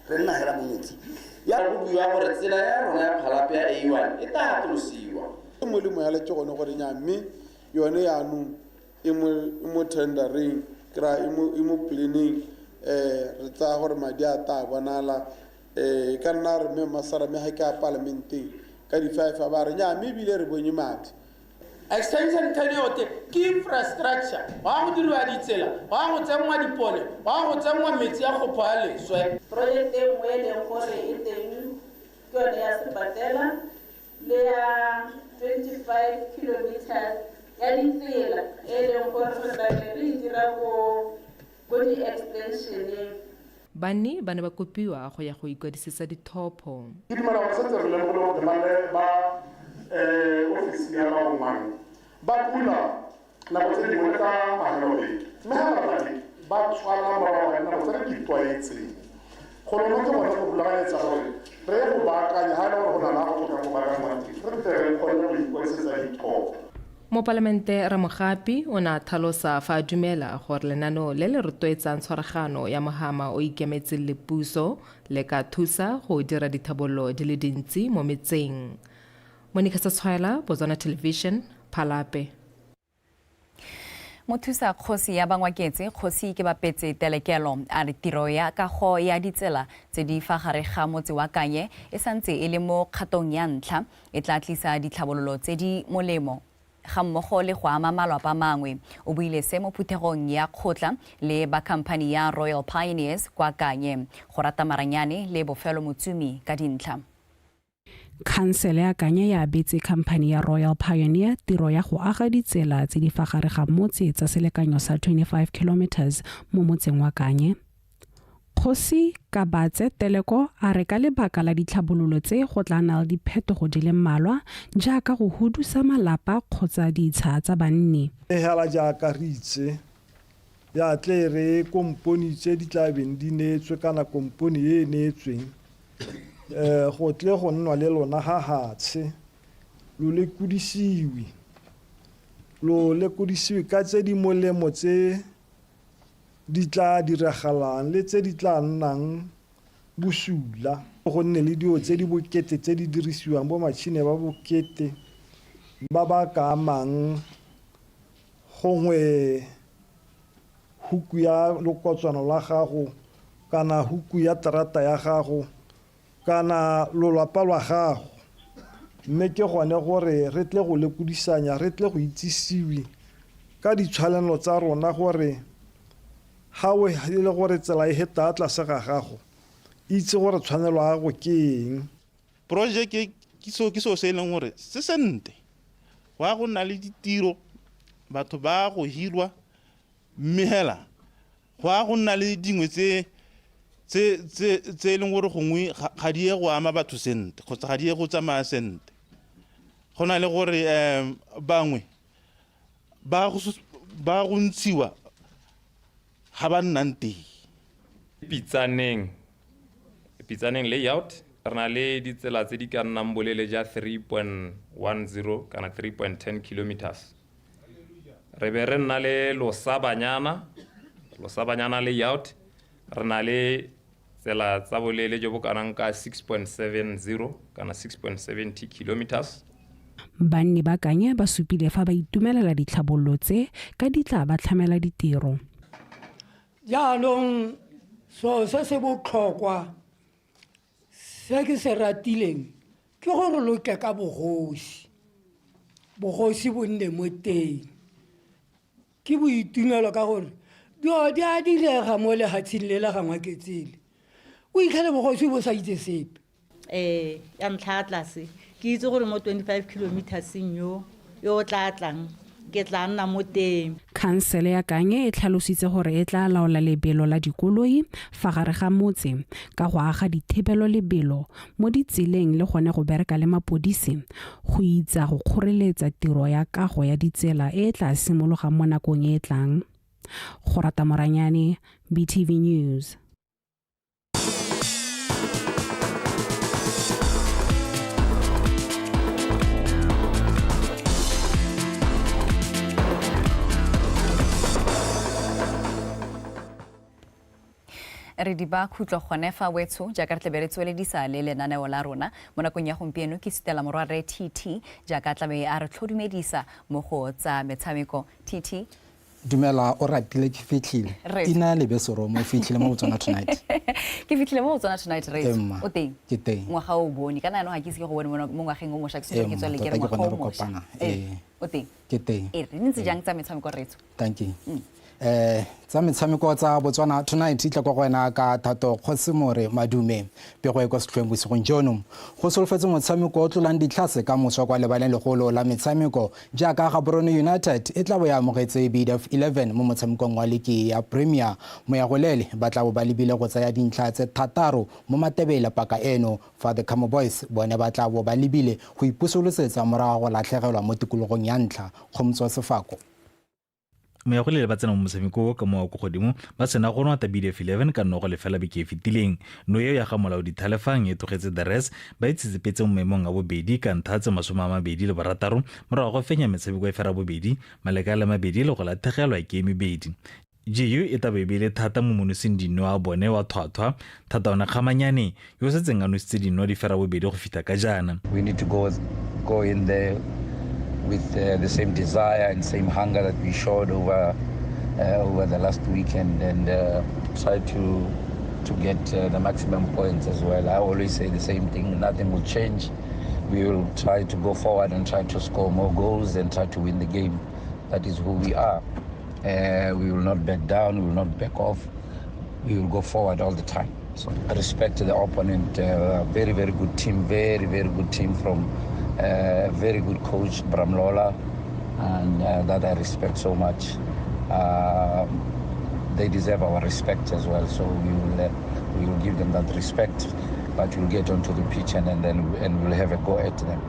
re nna hela mo metsi. Ya go bua gore tsela ya rona ya Phalapye ya A1 e tla atolosiwa. E molemo ya letse gone gore nya mme yone yaanong e mo tendering, kry-a e mo planning, re tsaya gore madi a tla bonala. E ka nna re mme mmasara mme ga ke a palamenteng ka di-5 ba re nya mme ebile re bonye madi. Extension 10 yote ke infrastructure, wa go diriwa ditsela, wa go tsenngwa dipone, wa go tsenngwa metsi a go pha leswe. Project e nngwe e leng gore e teng ke yone ya sepatela le ya 25 kilometers ya ditsela e leng gore re tla be re e dira ko di-extensioneng. Banni ba ne ba kopiwa go ya go ikwadisetsa dithopo. Ke dumela gore setse re lemogile gore ba ofisi ya ba omang ba pula nako tse dingwe ka mahelobeke, mme ga ba bale ba tswala morago ga nako tse re di tlwaetseng. Go lona ke gone go rulaganyetsa gore re ye go baakanya ga e le gore go na le a go tlhokang go baakangwa teng, re tle re kgone go ikwadisetsa dithopo. Mopalamente Ramogapi o ne a tlhalosa fa a dumela gore lenaneo le le rotloetsang tshwaragano ya mohama o ikemetseng le puso le ka thusa go dira dithabololo di le dintsi mo metseng. Monica Setshwaela, Botswana Television, Phalapye. Mothusa kgosi ya Bangwaketse, kgosi ke bapetse Telekelo, a re tiro ya kago ya ditsela tse di fa gare ga motse wa Kanye e santse e le mo kgatong ya ntlha, e tla tlisa ditlhabololo tse di molemo ga mmogo le go ama malwapa mangwe. O buile se mo phuthegong ya kgotla le ba khamphani ya Royal Pioneers kwa Kanye go rata maranyane le bofelo motsumi ka dintlha. Khansele ya Kanye ya abetse khamphani ya Royal Pioneer tiro ya go aga ditsela tse di fa gare ga motse tsa selekanyo sa 25 kilometers mo motseng wa Kanye. Kgosi Kabatse Teleko a re ka lebaka la ditlhabololo tse go tla nna le diphetogo di le mmalwa jaaka go hudusa malapa kgotsa ditsha tsa banni. E hela jaaka re itse ya tle re komponi tse di tla beng di neetswe kana komponi e neetsweng, go tle go nnwa le lona ga hatshe, lo lekodisiwe ka tse di molemo tse di tla diragalang le tse di tla nnang bosula. Go nne le dio tse di bokete tse di dirisiwang bo matšhine ba bokete ba ba ka amang gongwe huku ya lokotswana la gago kana huku ya terata ya gago kana lolwapa lwa gago. Mme ke gone gore re tle go lekodisanya, re tle go itsisiwe ka ditshwanelo tsa rona gore ga o e le gore tsela e heta tlase ga gago, itse gore tshwanelo ya gago ke eng. Projeke ke seo se e leng gore se sente, wa go nna le ditiro, batho ba go hirwa, mme hela go a go nna le dingwe tse e leng gore gongwe ga di ye go ama batho sente kgotsa ga di ye go tsamaya sente. Go na le gore bangwe ba go ntshiwa ga ba nnang teng. Pitsaneng layout re na le ditsela tse di ka nnang bolele ja 3.10 kana 3.10 kilometers. Re be re nna le Losabanyana layout, re na le tsela tsa bolele jo bo kanang ka 6.70 kana 6.70 kilometers. Banni ba Kanye ba supile fa ba itumelela ditlhabololo tse ka di tla ba tlhamela ditiro. Jaanong so se se botlhokwa se ke se ratileng ke gore lo tle ka bogosi, bogosi bo nne mo teng. Ke boitumelo ka gore dio di a direga mo lehatsheng le la ga Ngwaketsele, o itlhele bogosi bo sa itse sepe. Ya ntlha ya tlase ke itse gore mo 25 kilometers yo o tla tlang ke tla nna mo teng. Khansele ya Kanye e tlhalositse gore e tla laola lebelo la dikoloi fa gare ga motse ka go aga dithibelolebelo mo ditseleng le gone go bereka le mapodisi go itsa go kgoreletsa tiro ya kago ya ditsela e e tla simologang mo nakong e e tlang. Gorata Moranyane, BTV News. Re di ba khutlo gone fa wetsho jaaka re tlebe re tsweledisa le lenaneo la rona mo nakong ya gompieno. Ke sutela morwarre TT jaaka tlabe a re tlhodumedisa mo go tsa metshameko. TT. Dumela, o ratile ke fitlhile. Ina lebe seromo, o fitlhile mo Botswana Tonight. Ke fitlhile mo Botswana Tonight, re o teng. Ke teng. Ngwaga o bone kana no ga ke ise ke go bone mo ngwageng o mosha, ke setse ke tswelele ke re ngwaga o mosha. O teng. Ke teng. E re ntse jang tsa metshameko, retso? Thank you. Tsa metshameko tsa Botswana Tonight tla kwa go wena ka Thato Kgosimore Madume. Pego e kwa setlhoeng bosigong jono. Go solofetse motshameko o tlolang ditlhase ka moswa kwa lebaleng legolo la metshameko jaaka Gaborone United e tla bo ya amogetse BDF 11 mo motshamekong wa liki ya Premier. Moyagolele ba tla bo ba lebile go tsaya dintlha tse thataro mo Matebele paka eno, fa The Kamo Boys bone ba tla bo ba lebile go ipusolosetsa morago go latlhegelwa mo tikologong ya ntlha. Kgomotso Sefako. Moyagolele ba tsena mo motshameko ka mowa ko godimo ba sena go nwa Tabidef 11 ka 0-0 beke e fetileng. No eo ya ga molaodi Thalefang e tlogetse The Reds ba itsetsepetse mo maemong a bobedi ka ntlha tse 26 morago go fenya metshameko e fera bobedi, maleka a le mabedi le go latlhegelwa ke e mebedi. GU e tabo e beile thata mo monosing dino a bone wa thwathwa thata one Kgamanyane yo o setseng a nositse dino di fera bobedi go fitlha ka jaana. We need to go in there with the same desire and same hunger that we showed over the last weekend and try to get the maximum points as well. I always say the same thing, nothing will change. We will try to go forward and try to score more goals and try to win the game. That is who we are. We will not back down, we will not back off. We will go forward all the time. So I respect the opponent, very, very good team, very, very good team from very good coach, Bramlola, and that I respect so much. They deserve our respect as well, so we will give them that respect, but we'll get onto the pitch and then we'll have a go at them.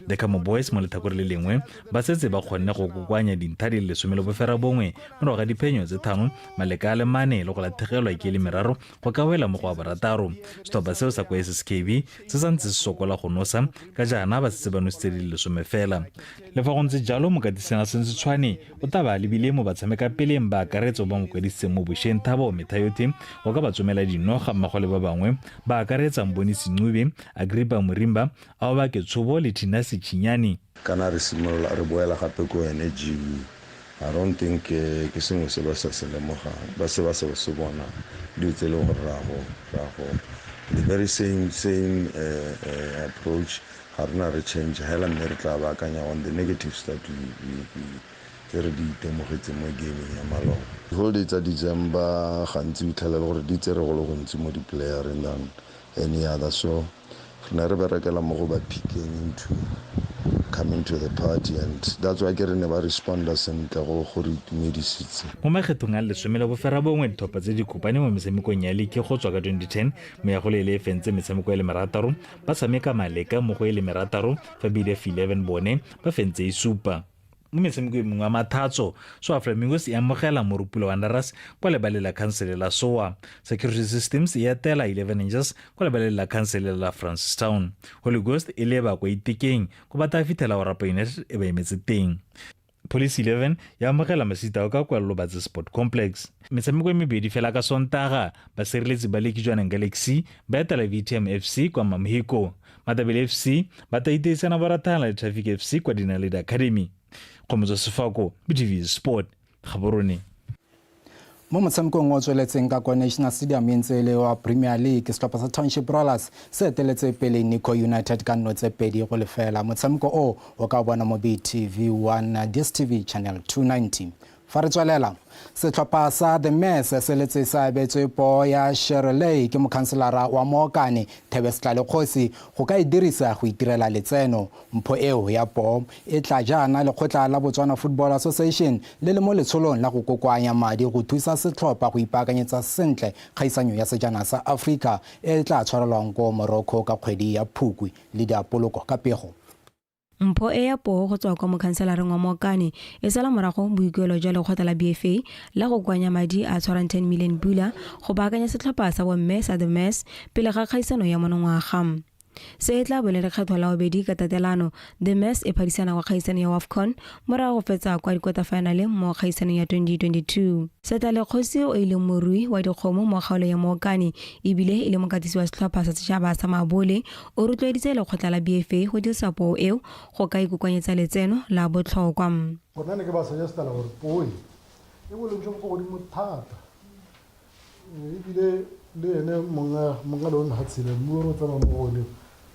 The Kamo Boys mo letlhakore le lengwe ba setse ba kgonne go kokoanya dintlha di le 19 morago ga diphenyo tse 5, maleka a le 4 le go latlhegelwa ke le meraro go ka wela mo go a 6. Setlhopha seo sa kwa SSKB se santse se sokola go nosa ka jaana ba setse ba nositse di le 10 fela. Le fa go ntse jalo, mokatisana Sense Tshwane o tla ba lebile mo batshameka peleng ba akaretso ba mo kwadisitseng mo bošeng Thabo Methayothe go ka ba tsomela dino ga mmogo le ba bangwe ba akaretsa Mbonisi Ncube, Agrippa Morimba, Aobake Tshobo le Tina Sechinyane. Kana re simolola re boela gape ko yone GU. I don't think ke sengwe se ba sa se lemogang, ba se ba sa se bona, dilo tse e leng gore ra go the very same approach. Ga rena re change hela, mme re tla baakanya on the negatives that we tse re di itemogetse mo gameng ya maloba. Holiday tsa December gantsi o fitlhela gore di tsere go le gontsi mo di-playereng than any other, so re ne re berekela mo go ba picking into coming to the party, and that's why ke re ne ba responda sentle go re itumedisitse. Mo makgethong a 19 ditlhopha tse di kopane mo metshamekong ya liki go tswa ka 2010, Moyagolele e fentse metshameko e le 6, ba tshameka maleka mo go e le 6, fa BDF 11 bone ba fentse e 7. Mo metshameko e mengwe ya mathatso, Soa Flamingos e amogela Morupula Wanderers kwa lebaleng la khansele la Soa. Security Systems e etela 11 Angels kwa lebaleng la khansele la Francistown. Holy Ghost e leba kwa Itekeng ko ba tla fitlhela Orapa United e ba emetse teng. Police 11 ya amogela Masitao ka kwa Lobatse Sport Complex. Metshameko e mebedi fela ka Sontaga, basireletsi ba liki Jwaneng Galaxy ba etela VTM FC kwa Mamhiko. Matabele FC ba tla iteisana borathana le Traffic FC kwa Dinaledi Academy. Kgomotso Sefako, BTV Sport, Gaborone. Mo motshamekong o tsweletseng ka kwa National Stadium e ntse e le wa Premier League, setlhopha sa Township Rollers se eteletse pele Nico United ka 2-0. Motshameko o o ka bona mo BTV 1 DStv channel 290. Fa re tswelela, setlhopha sa The Mess se letse se abetswe poo ya Shirley ke mokhanselara wa Mookane, Thebe Setlalekgosi, go ka e dirisa go itirela letseno. Mpho eo ya poo e tla jaana lekgotla la Botswana Football Association le le mo letsholong la go kokoanya madi go thusa setlhopha go ipaakanyetsa sentle kgaisanyo ya sejana sa Afrika e e tla tshwarelwang ko Morocco ka kgwedi ya Phukwi. Lydia Poloko ka pego. Mpho e ya poo go tswa kwa mokhanselareng wa Mookane e sala morago boikuelo jwa lekgotla la BFA la go kokoanya madi a tshwarang 10 million pula go baakanya setlhopha sa bomme sa The Mess pele ga kgaisano ya monongwaga. Se e tla bo e le lekgetho la bobedi ka tatelano The Mess e phadisana kwa kgaisano ya WAFCON morago go fetsa kwa dikota-faenaleng mo kgaisanong ya 2022. Setlalekgosi o e leng morui wa dikgomo mo kgaolong ya Mookane ebile e le mokatisi wa setlhopha sa setšhaba sa mabole o rotloeditse lekgotla la BFA go dirisa poo eo go ka ikokoanyetsa letseno la botlhokwa. Gone ne ke ba suggestela gore poo e e boleng jo bo ko godimo thata ebile le ene monga monga lone lefatshe le mmu o re o tsamaya mo go one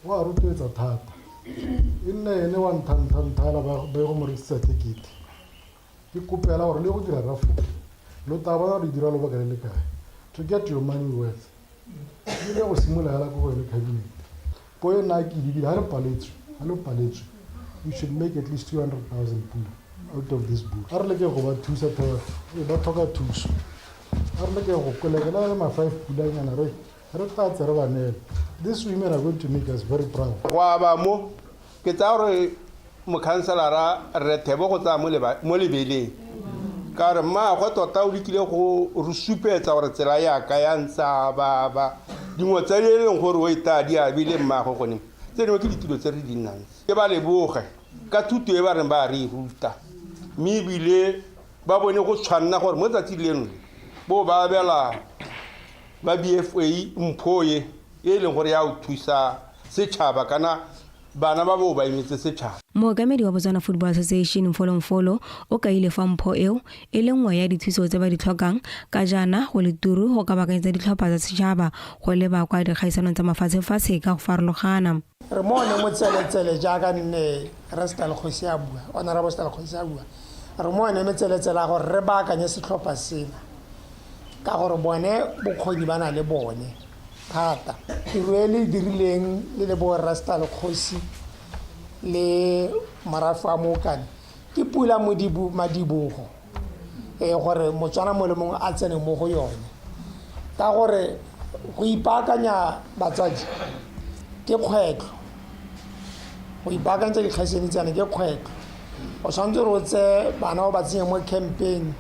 o a rotloetsa thata e nne ene wa ntha ntha nthala ba ba ye go mo rekisetsa tekete. Ke kopela gore le ye go dira raffle lo tla bona gore e dira lobaka le le kae to get your money worth. Ebile go simolola hela ko go yone cabinet. Po e nna ke e lebile ha re paletswe, ha lo paletswe we should make at least 200,000 pula out of this bull. A re lekeng go ba thusa thata, ee ba tlhoka thuso. A re lekeng go koleka le ma 5 pulanyana re re tlatse re ba neele. These women are going to make us very proud. Go aba mo, Ke tsaya gore mokhanselara Rre Thebo go tsaya mo lebeleng ka gore mmaagwe tota o lekile go re supetsa gore tsela ya ka ya ntse a ba ba dingwe tse e leng gore o e taya di abile mmaagwe gone tse dingwe ke ditilo tse re di nnang ke ba leboge ka thuto e ba reng ba re e ruta mme ebile ba bone go tshwanna gore mo tsatsing leno le bo ba abela ba BFA mpho e e leng gore ya o thusa setšhaba kana bana ba bo ba emetse setšhaba. Mookamedi wa Botswana Football Association Mfolo Mfolo o kaile fa mpho eo e le nngwe ya dithuso tse ba di tlhokang ka jaana go le turu go kabakanyetsa ditlhopha tsa setšhaba go leba kwa dikgaisanong tsa mafatshefatshe ka go farologana. Re mo one motseletsele jaaka nne Rre Setalekgosi a bua, Honourable Setalekgosi a bua, re mo one metseletsele a gore re baakanye setlhopha sena ka gore bone bokgoni ba na le bone thata. Tiro e le e dirileng le le bo Rre Setalekgosi le morafe wa Mookane ke pula madibogo e gore Motswana mongwe le mongwe a tsene mo go yone ka gore go ipaakanya batsadi ke kgwetlho go ipaakanyetsa dikgaisano tsane ke kgwetlho o tshwanetse gore o tseye bana o ba tsenye mo campaign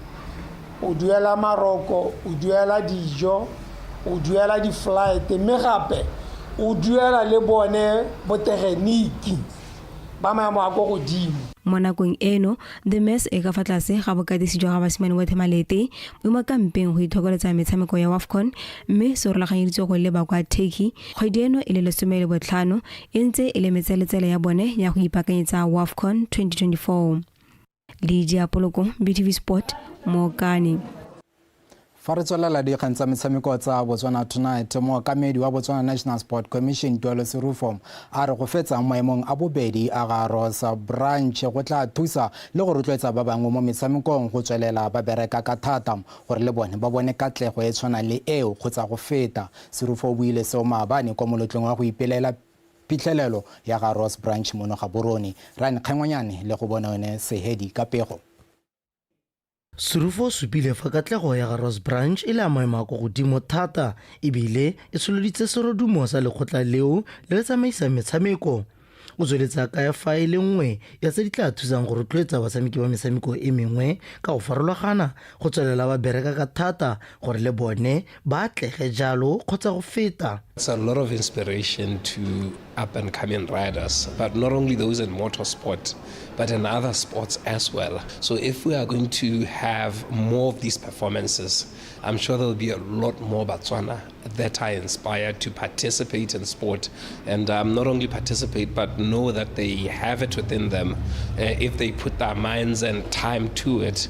o duela maroko o duela dijo o duela di-flight mme gape o duela le bone botegeniki ba maemo a ko godimo. Mo nakong eno, The Mess e ka fa tlase ga bokatisi jwa ga Basimane Malete bo mo kampeng go ithokoletsa metshameko ya WAFCON mme se rulaganyeditswe go leba kwa Turkey kgwedi eno e le 15 e ntse e le metseletsele ya bone ya go ipaakanyetsa WAFCON 2024. Lydia Poloko, BTV Sport, Mokane. Fa re tswelela dikgang tsa metshameko tsa Botswana Tonight, mookamedi wa Botswana National Sport Commission Tuelo Serufo a re go fetsa maemong a bobedi a ga Rosa Branch go tla thusa le go rotloetsa ba bangwe mo metshamekong go tswelela ba bereka ka thata gore le bone ba bone katlego e tshwanang le eo kgotsa go feta. Serufo o buile seo maabane kwa moletlong wa go ipelela phitlhelelo ya ga Ross Branch mono Gaborone. Ryan Kgengwanyane le go bona yone Sehedi ka pego. Serufo o supile fa katlego ya ga Ross Branch e le ya maemo a kwa godimo thata ebile e tsholoditse serodumo sa lekgotla leo le le tsamaisang metshameko. O tsweletse a kaya fa e le nngwe ya tse di tla thusang go rotloetsa batshameki ba metshameko e mengwe ka go farologana go tswelela ba bereka ka thata gore le bone ba atlege jalo kgotsa go feta. It's a lot of inspiration to up and coming riders, but not only those in motorsport, but in other sports as well. So if we are going to have more of these performances, I'm sure there'll be a lot more Batswana that are inspired to participate in sport and not only participate, but know that they have it within them if they put their minds and time to it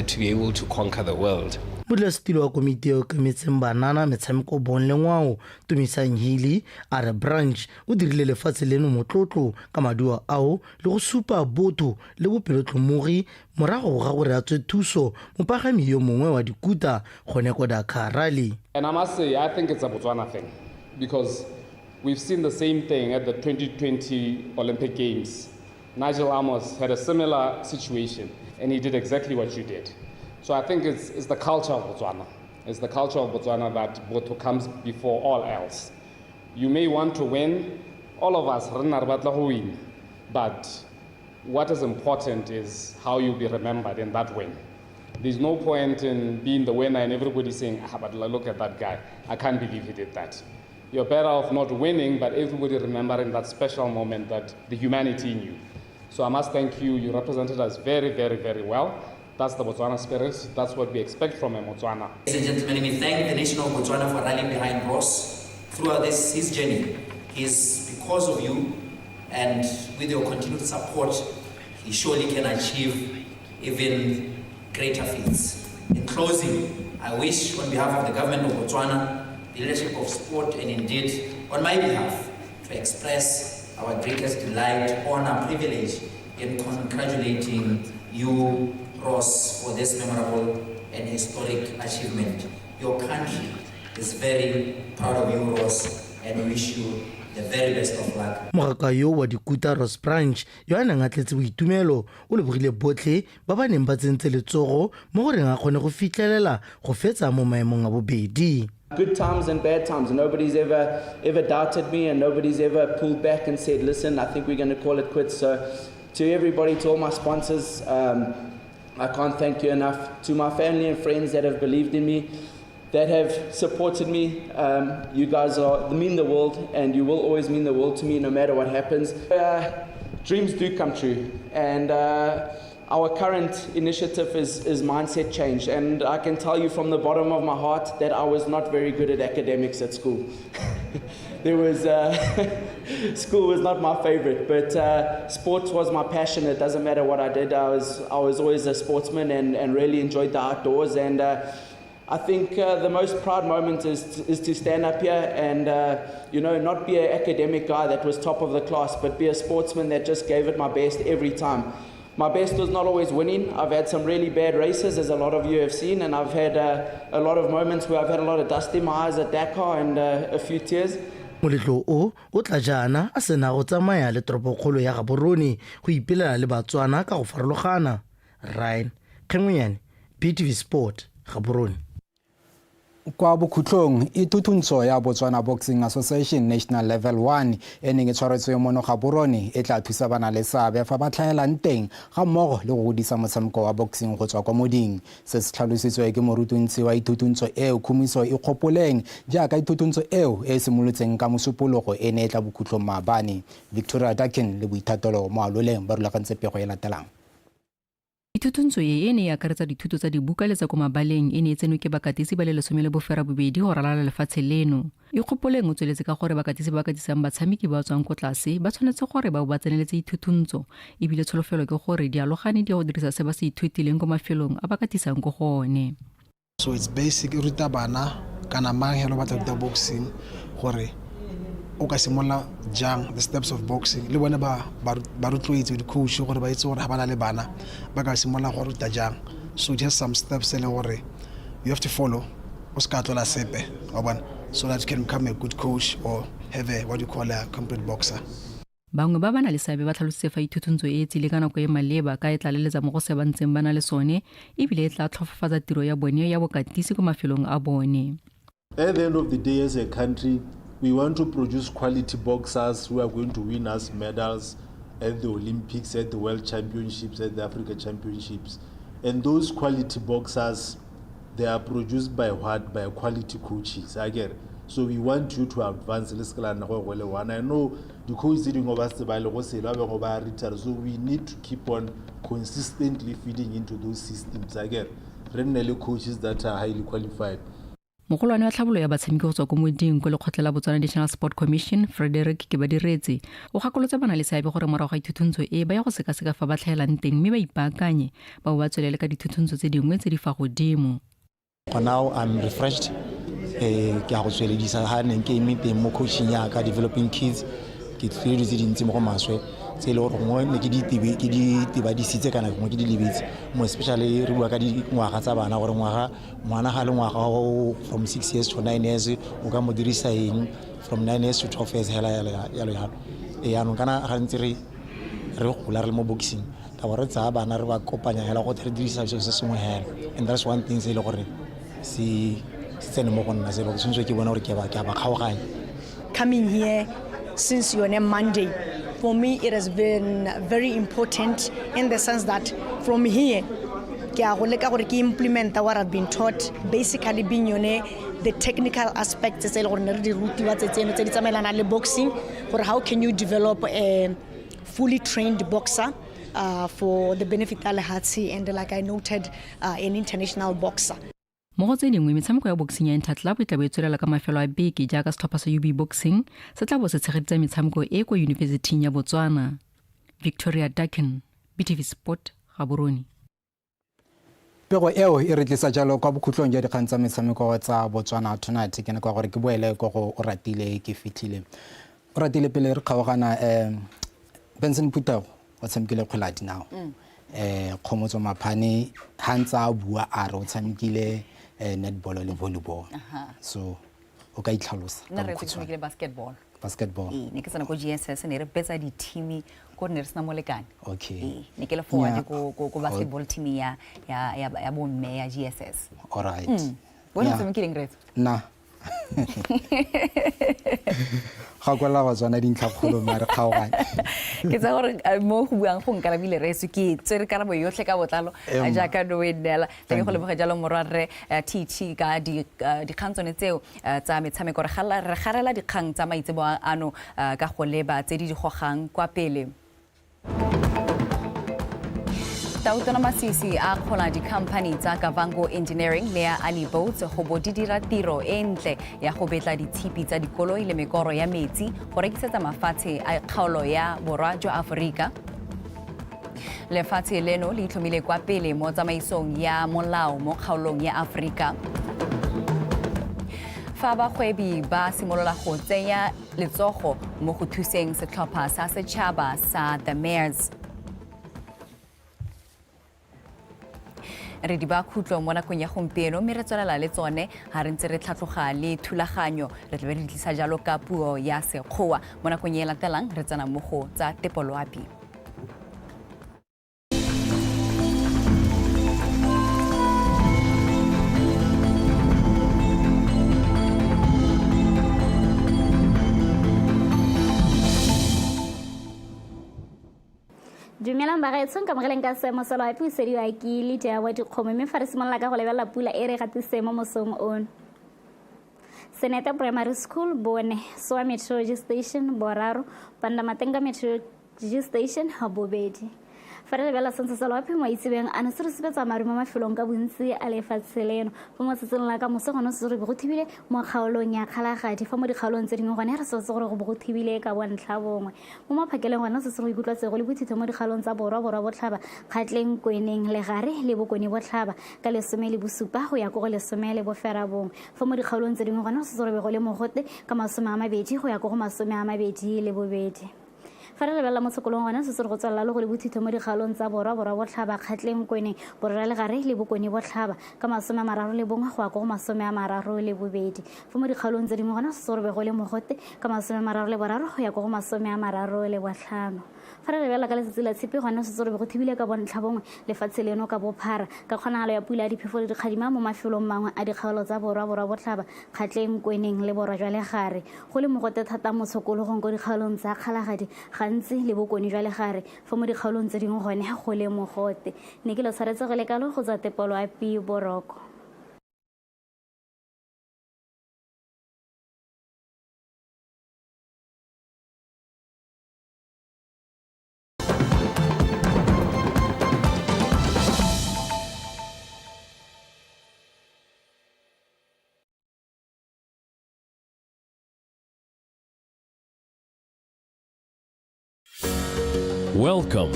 to be able to conquer the world. Modulasetilo wa komiti e okametseng banana, metshameko, bong le ngwao, Tumisang Healy a re Branch o dirile lefatshe leno motlotlo ka maduo ao le go supa botho le bopelotlhomogi morago ga gore a tswe thuso mopagami yo mongwe wa dikuta gone ko Dakar Rally. And I must say, I think it's a Botswana thing because we've seen the same thing at the 2020 Olympic Games. Nigel Amos had a similar situation and he did exactly what you did. So I think it's, it's the culture of Botswana. It's the culture of Botswana that Botho comes before all else. You may want to win, all of us, re nna re batla go win, but what is important is how you'll be remembered in that win. There's no point in being the winner and everybody saying, ah, but look at that guy. I can't believe he did that. You're better off not winning, but everybody remembering that special moment, that the humanity in you. So I must thank you. You represented us very, very, very well. That's the Botswana spirit. That's what we expect from a Botswana. Ladies and gentlemen, we thank the nation of Botswana for rallying behind Ross throughout this his journey. He's because of you and with your continued support, he surely can achieve even greater feats. In closing, I wish on behalf of the government of Botswana, the leadership of sport, and indeed on my behalf, to express our greatest delight, honor, privilege in congratulating you, Ross, for this memorable and historic achievement. Your country is very proud of you, Ross, and we wish you the very best of luck. Mogaka yo wa dikuta Ross Branch yo a neng a tletse boitumelo o lebogile botlhe ba ba neng ba tsentse letsogo mo goreng a kgone go fitlhelela go fetsa mo maemong a bobedi. Good times and bad times. Nobody's ever ever doubted me and nobody's ever pulled back and said, listen, I think we're going to call it quits. So to everybody, to all my sponsors, I can't thank you enough. To my family and friends that have believed in me, that have supported me, you guys are mean the world and you will always mean the world to me no matter what happens. Dreams do come true, and our current initiative is mindset change. And I can tell you from the bottom of my heart that I was not very good at academics at school. there was school was not my favorite, but sports was my passion. It doesn't matter what I did. I was always a sportsman and really enjoyed the outdoors. And I think the most proud moment is to stand up here and not be an academic guy that was top of the class, but be a sportsman that just gave it my best every time. My best was not always winning. I've had some really bad races, as a lot of you have seen, and I've had a lot of moments where I've had a lot of dust in my eyes at Dakar and a few tears. Moletlo o o tla jaana a sena go tsamaya le toropokgolo ya Gaborone go ipelela le Batswana ka go farologana. Ryan Kgengwenyane, BTV Sport, Gaborone. Kwa bokhutlong, ithutuntsho ya Botswana Boxing Association National Level 1 e neng e tshwaretswe mono Gaborone e tla thusa bana le seabe fa ba tlhaelang teng ga mmogo le go godisa motshameko wa boxing go tswa kwa moding. Se se tlhalositswe ke morutuntshi wa ithutuntsho eo, Khumiso Ikgopoleng, jaaka ithutuntsho eo e simolotseng ka Mosupologo e ne e tla bokhutlong maabane. Victoria Dakin le Boithatelo Moaloleng ba rulagantse pego e latelang. Ithutuntsho e e ne e akaretsa dithuto tsa dibuka le tsa ko mabaleng e ne e tsenwe ke bakatisi ba le 18 go ralala lefatshe leno. Ikgopoleng o tsweletse ka gore bakatisi ba katisang batshameki ba tswang ko tlase ba tshwanetse gore ba bo ba tseneletse ithutuntsho, ebile tsholofelo ke gore dialogane di ya go dirisa se ba se ithutileng ko mafelong a ba katisang ko go one. So it's basic, e ruta bana kana mang hela o batla ruta boxing gore o ka simolola jang, the steps of boxing, le bone ba rotloetse di-coach gore ba itse gore ga ba na le bana ba ka simolola go ruta jang. So just some steps e leng gore you have to follow, o se ka tlola sepe wa bona, so that you can become a good coach or have a, what you call, a complete boxer. Bangwe ba ba na le seabe ba tlhalositse fa ithutuntsho e e tsile ka nako e maleba ka e tlaleletsa mo go se ba ntseng ba na le sone, ebile e tla tlhofofatsa tiro ya bone ya bokatisi ko mafelong a bone. At the end of the day, as a country, we want to produce quality boxers who are going to win us medals at the Olympics, at the World Championships, at the Africa Championships. And those quality boxers, they are produced by what? By quality coaches. I get it. So we want you to advance. Let's go and go one. I know the coach sitting over retire. So we need to keep on consistently feeding into those systems. I get it. Coaches that are highly qualified. Mogolwane wa tlhabolo ya batshameki go tswa ko moding ko lekgotla la Botswana National Sport Commission, Frederick Kebadiretse, o gakolotse bana le seabe gore morago ga ithutuntsho e ba ya go sekaseka fa ba tlhaelang teng mme ba ipaakanye ba bo ba tswelele ka dithutuntsho tse dingwe tse di fa godimo. For now I'm refreshed. Ke a go tsweledisa ga neng ke eme teng mo coaching ya ka developing kids ke tlile dilo tse dintsi mo go maswe tse e le gore gongwe ne ke di tebadisitse kana gongwe ke di lebetse mo especially re bua ka dingwaga tsa bana gore ngwaga ngwana ga le ngwaga o from 6 years to 9 years o ka mo dirisa eng from 9 years to 12 years hela yalo yalo e yaanong kana ga ntse re re gola re le mo boxing ka bo re tsaya bana re ba kopanya hela go re dirisa selo se sengwe hela and that's one thing se e le gore se se tsene mo go nna se e le gore tshwanetse ke bona gore ke a ba kgaoganya. Coming here since yone Monday, for me it has been very important in the sense that from here ke a go leka gore ke implementa what I've been taught, basically being yone the technical aspects tse e le gore ne re di rutiwa tse tseno tse di tsamaelanang le boxing, gore how can you develop a fully trained boxer for the benefit ya lehatshe and like I noted, an international boxer. Mo go tse dingwe, metshameko ya boxing ya Interclub e tla bo e tswelela ka mafelo a beke jaaka setlhopha sa UB Boxing se tla bo se tshegeditse metshameko e kwa Yunibesithing ya Botswana. Victoria Dakin, BTV Sport, Gaborone. Pego eo e re tlisa jalo kwa bokhutlong jwa dikgang tsa metshameko tsa Botswana Tonight. Ke nako ya gore ke boele ko go Oratile ke fitlhile. Oratile, pele re kgaogana, Benson Phuthego o tshamekile kgwele ya dinao. Kgomotso Maphane ha ntse a bua a re o tshamekile netball le volleyball. So o ka itlhalosa ka Nna re bokhutshwane. tshamekile basketball. Basketball. Ee, ne ke tsena ko GSS, ne re betsa di-team ko re ne re sena molekane. Okay. Ee, ne ke le forward Nya. ko basketball team ya bomme ya GSS. All right. Wena Nya. o tshamekileng, Retso? Nna. Ga kwala Batswana dintlhakgolo mme a re kgaogane. Ke tsa gore mo go buang go nkarabile Reso, ke tsere karabo yotlhe ka botlalo, Emma. jaaka no e neela. Ke Thank go you. leboge jalo morwarre TT ka dikgang tsone tseo tsa metshameko. Re garela dikgang tsa maitsebo ano ka go leba tse di di gogang kwa pele. Tautona Masisi a kgola di-company tsa Kavango Engineering le ya Ali Boats go bo di dira tiro e ntle ya go betla ditshipi tsa dikoloi le mekoro ya metsi go rekisetsa mafatshe a kgaolo ya borwa jwa Aforika. Lefatshe leno le itlhomile kwa pele mo tsamaisong ya molao mo kgaolong ya Aforika. Fa bagwebi ba simolola go tsenya letsogo mo go thuseng setlhopha sa setšhaba sa The Mares. Re di ba khutlo mo nakong ya gompieno mme re tswelela le tsone ha re ntse re tlhatlhoga le thulaganyo, re tla be re tlisa jalo ka puo ya Sekgowa. Mo nakong e latelang re tsena mo go tsa tepoloapi. Dumelang bagaetsho, nkamogeleng ka seemo sa loapi o sediwa ke Lydia wa dikgomo, mme fa re simolola ka go lebelela pula e re gatisitseng mo mosong ono. Senete Primary School bone, Sowa Meteorology Station boraro, Pandamatenga Meteorology Station bobedi. Fa re lebelela sentsho sa loapi mo itsebeng ano se re supetsa maru mo mafelong ka bontsi a lefatshe leno. Fa mo tsatsing la ka moso gone se re bo go thibile mo kgaolong ya Kgalagadi, fa mo dikgaolong tse dingwe gone re setse gore go bo go thibile ka bontlha bongwe. Mo maphakeleng gone se se go ikutlwa tsego le bothitho mo dikgaolong tsa borwa, borwa botlhaba, Kgatleng, Kweneng, Legare le Bokone botlhaba ka 17 go ya ko go 19. Fa mo dikgaolong tse dingwe gone se se go le mogote ka 20 go ya ko go 22. Fa re lebelela mo tshokolong gone se se re go tswelela le go le bothitho mo dikgaolong tsa borwa, borwa botlhaba, Kgatleng, Kweneng, Borwa Legare le Bokone botlhaba ka 31 go ya ko go 32. Fa mo dikgaolong tse dingwe gone se se re go le mogote ka 33 go ya ko go 35. Fa re lebelela ka letsatsi la tshipi gone se se re go thibile ka bontlha bongwe lefatshe leno ka bophara ka kgonagalo ya pula ya diphefo le dikgadima mo mafelong mangwe a dikgaolo tsa borwa, borwa botlhaba, Kgatleng, Kweneng le borwa jwa Legare. Go le mogote thata mo tshokologong ko dikgaolong tsa Kgalagadi gantsi le Bokone jwa Legare, fa mo dikgaolong tse dingwe gone go le mogote. Ne ke lo tshwaretse go le kalo go tswa Tepoloapi Boroko. Welcome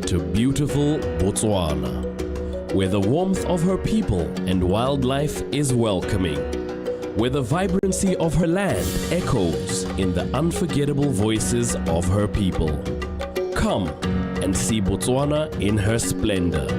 to beautiful Botswana, Where the warmth of her people and wildlife is welcoming. Where the vibrancy of her land echoes in the unforgettable voices of her people. Come and see Botswana in her splendor.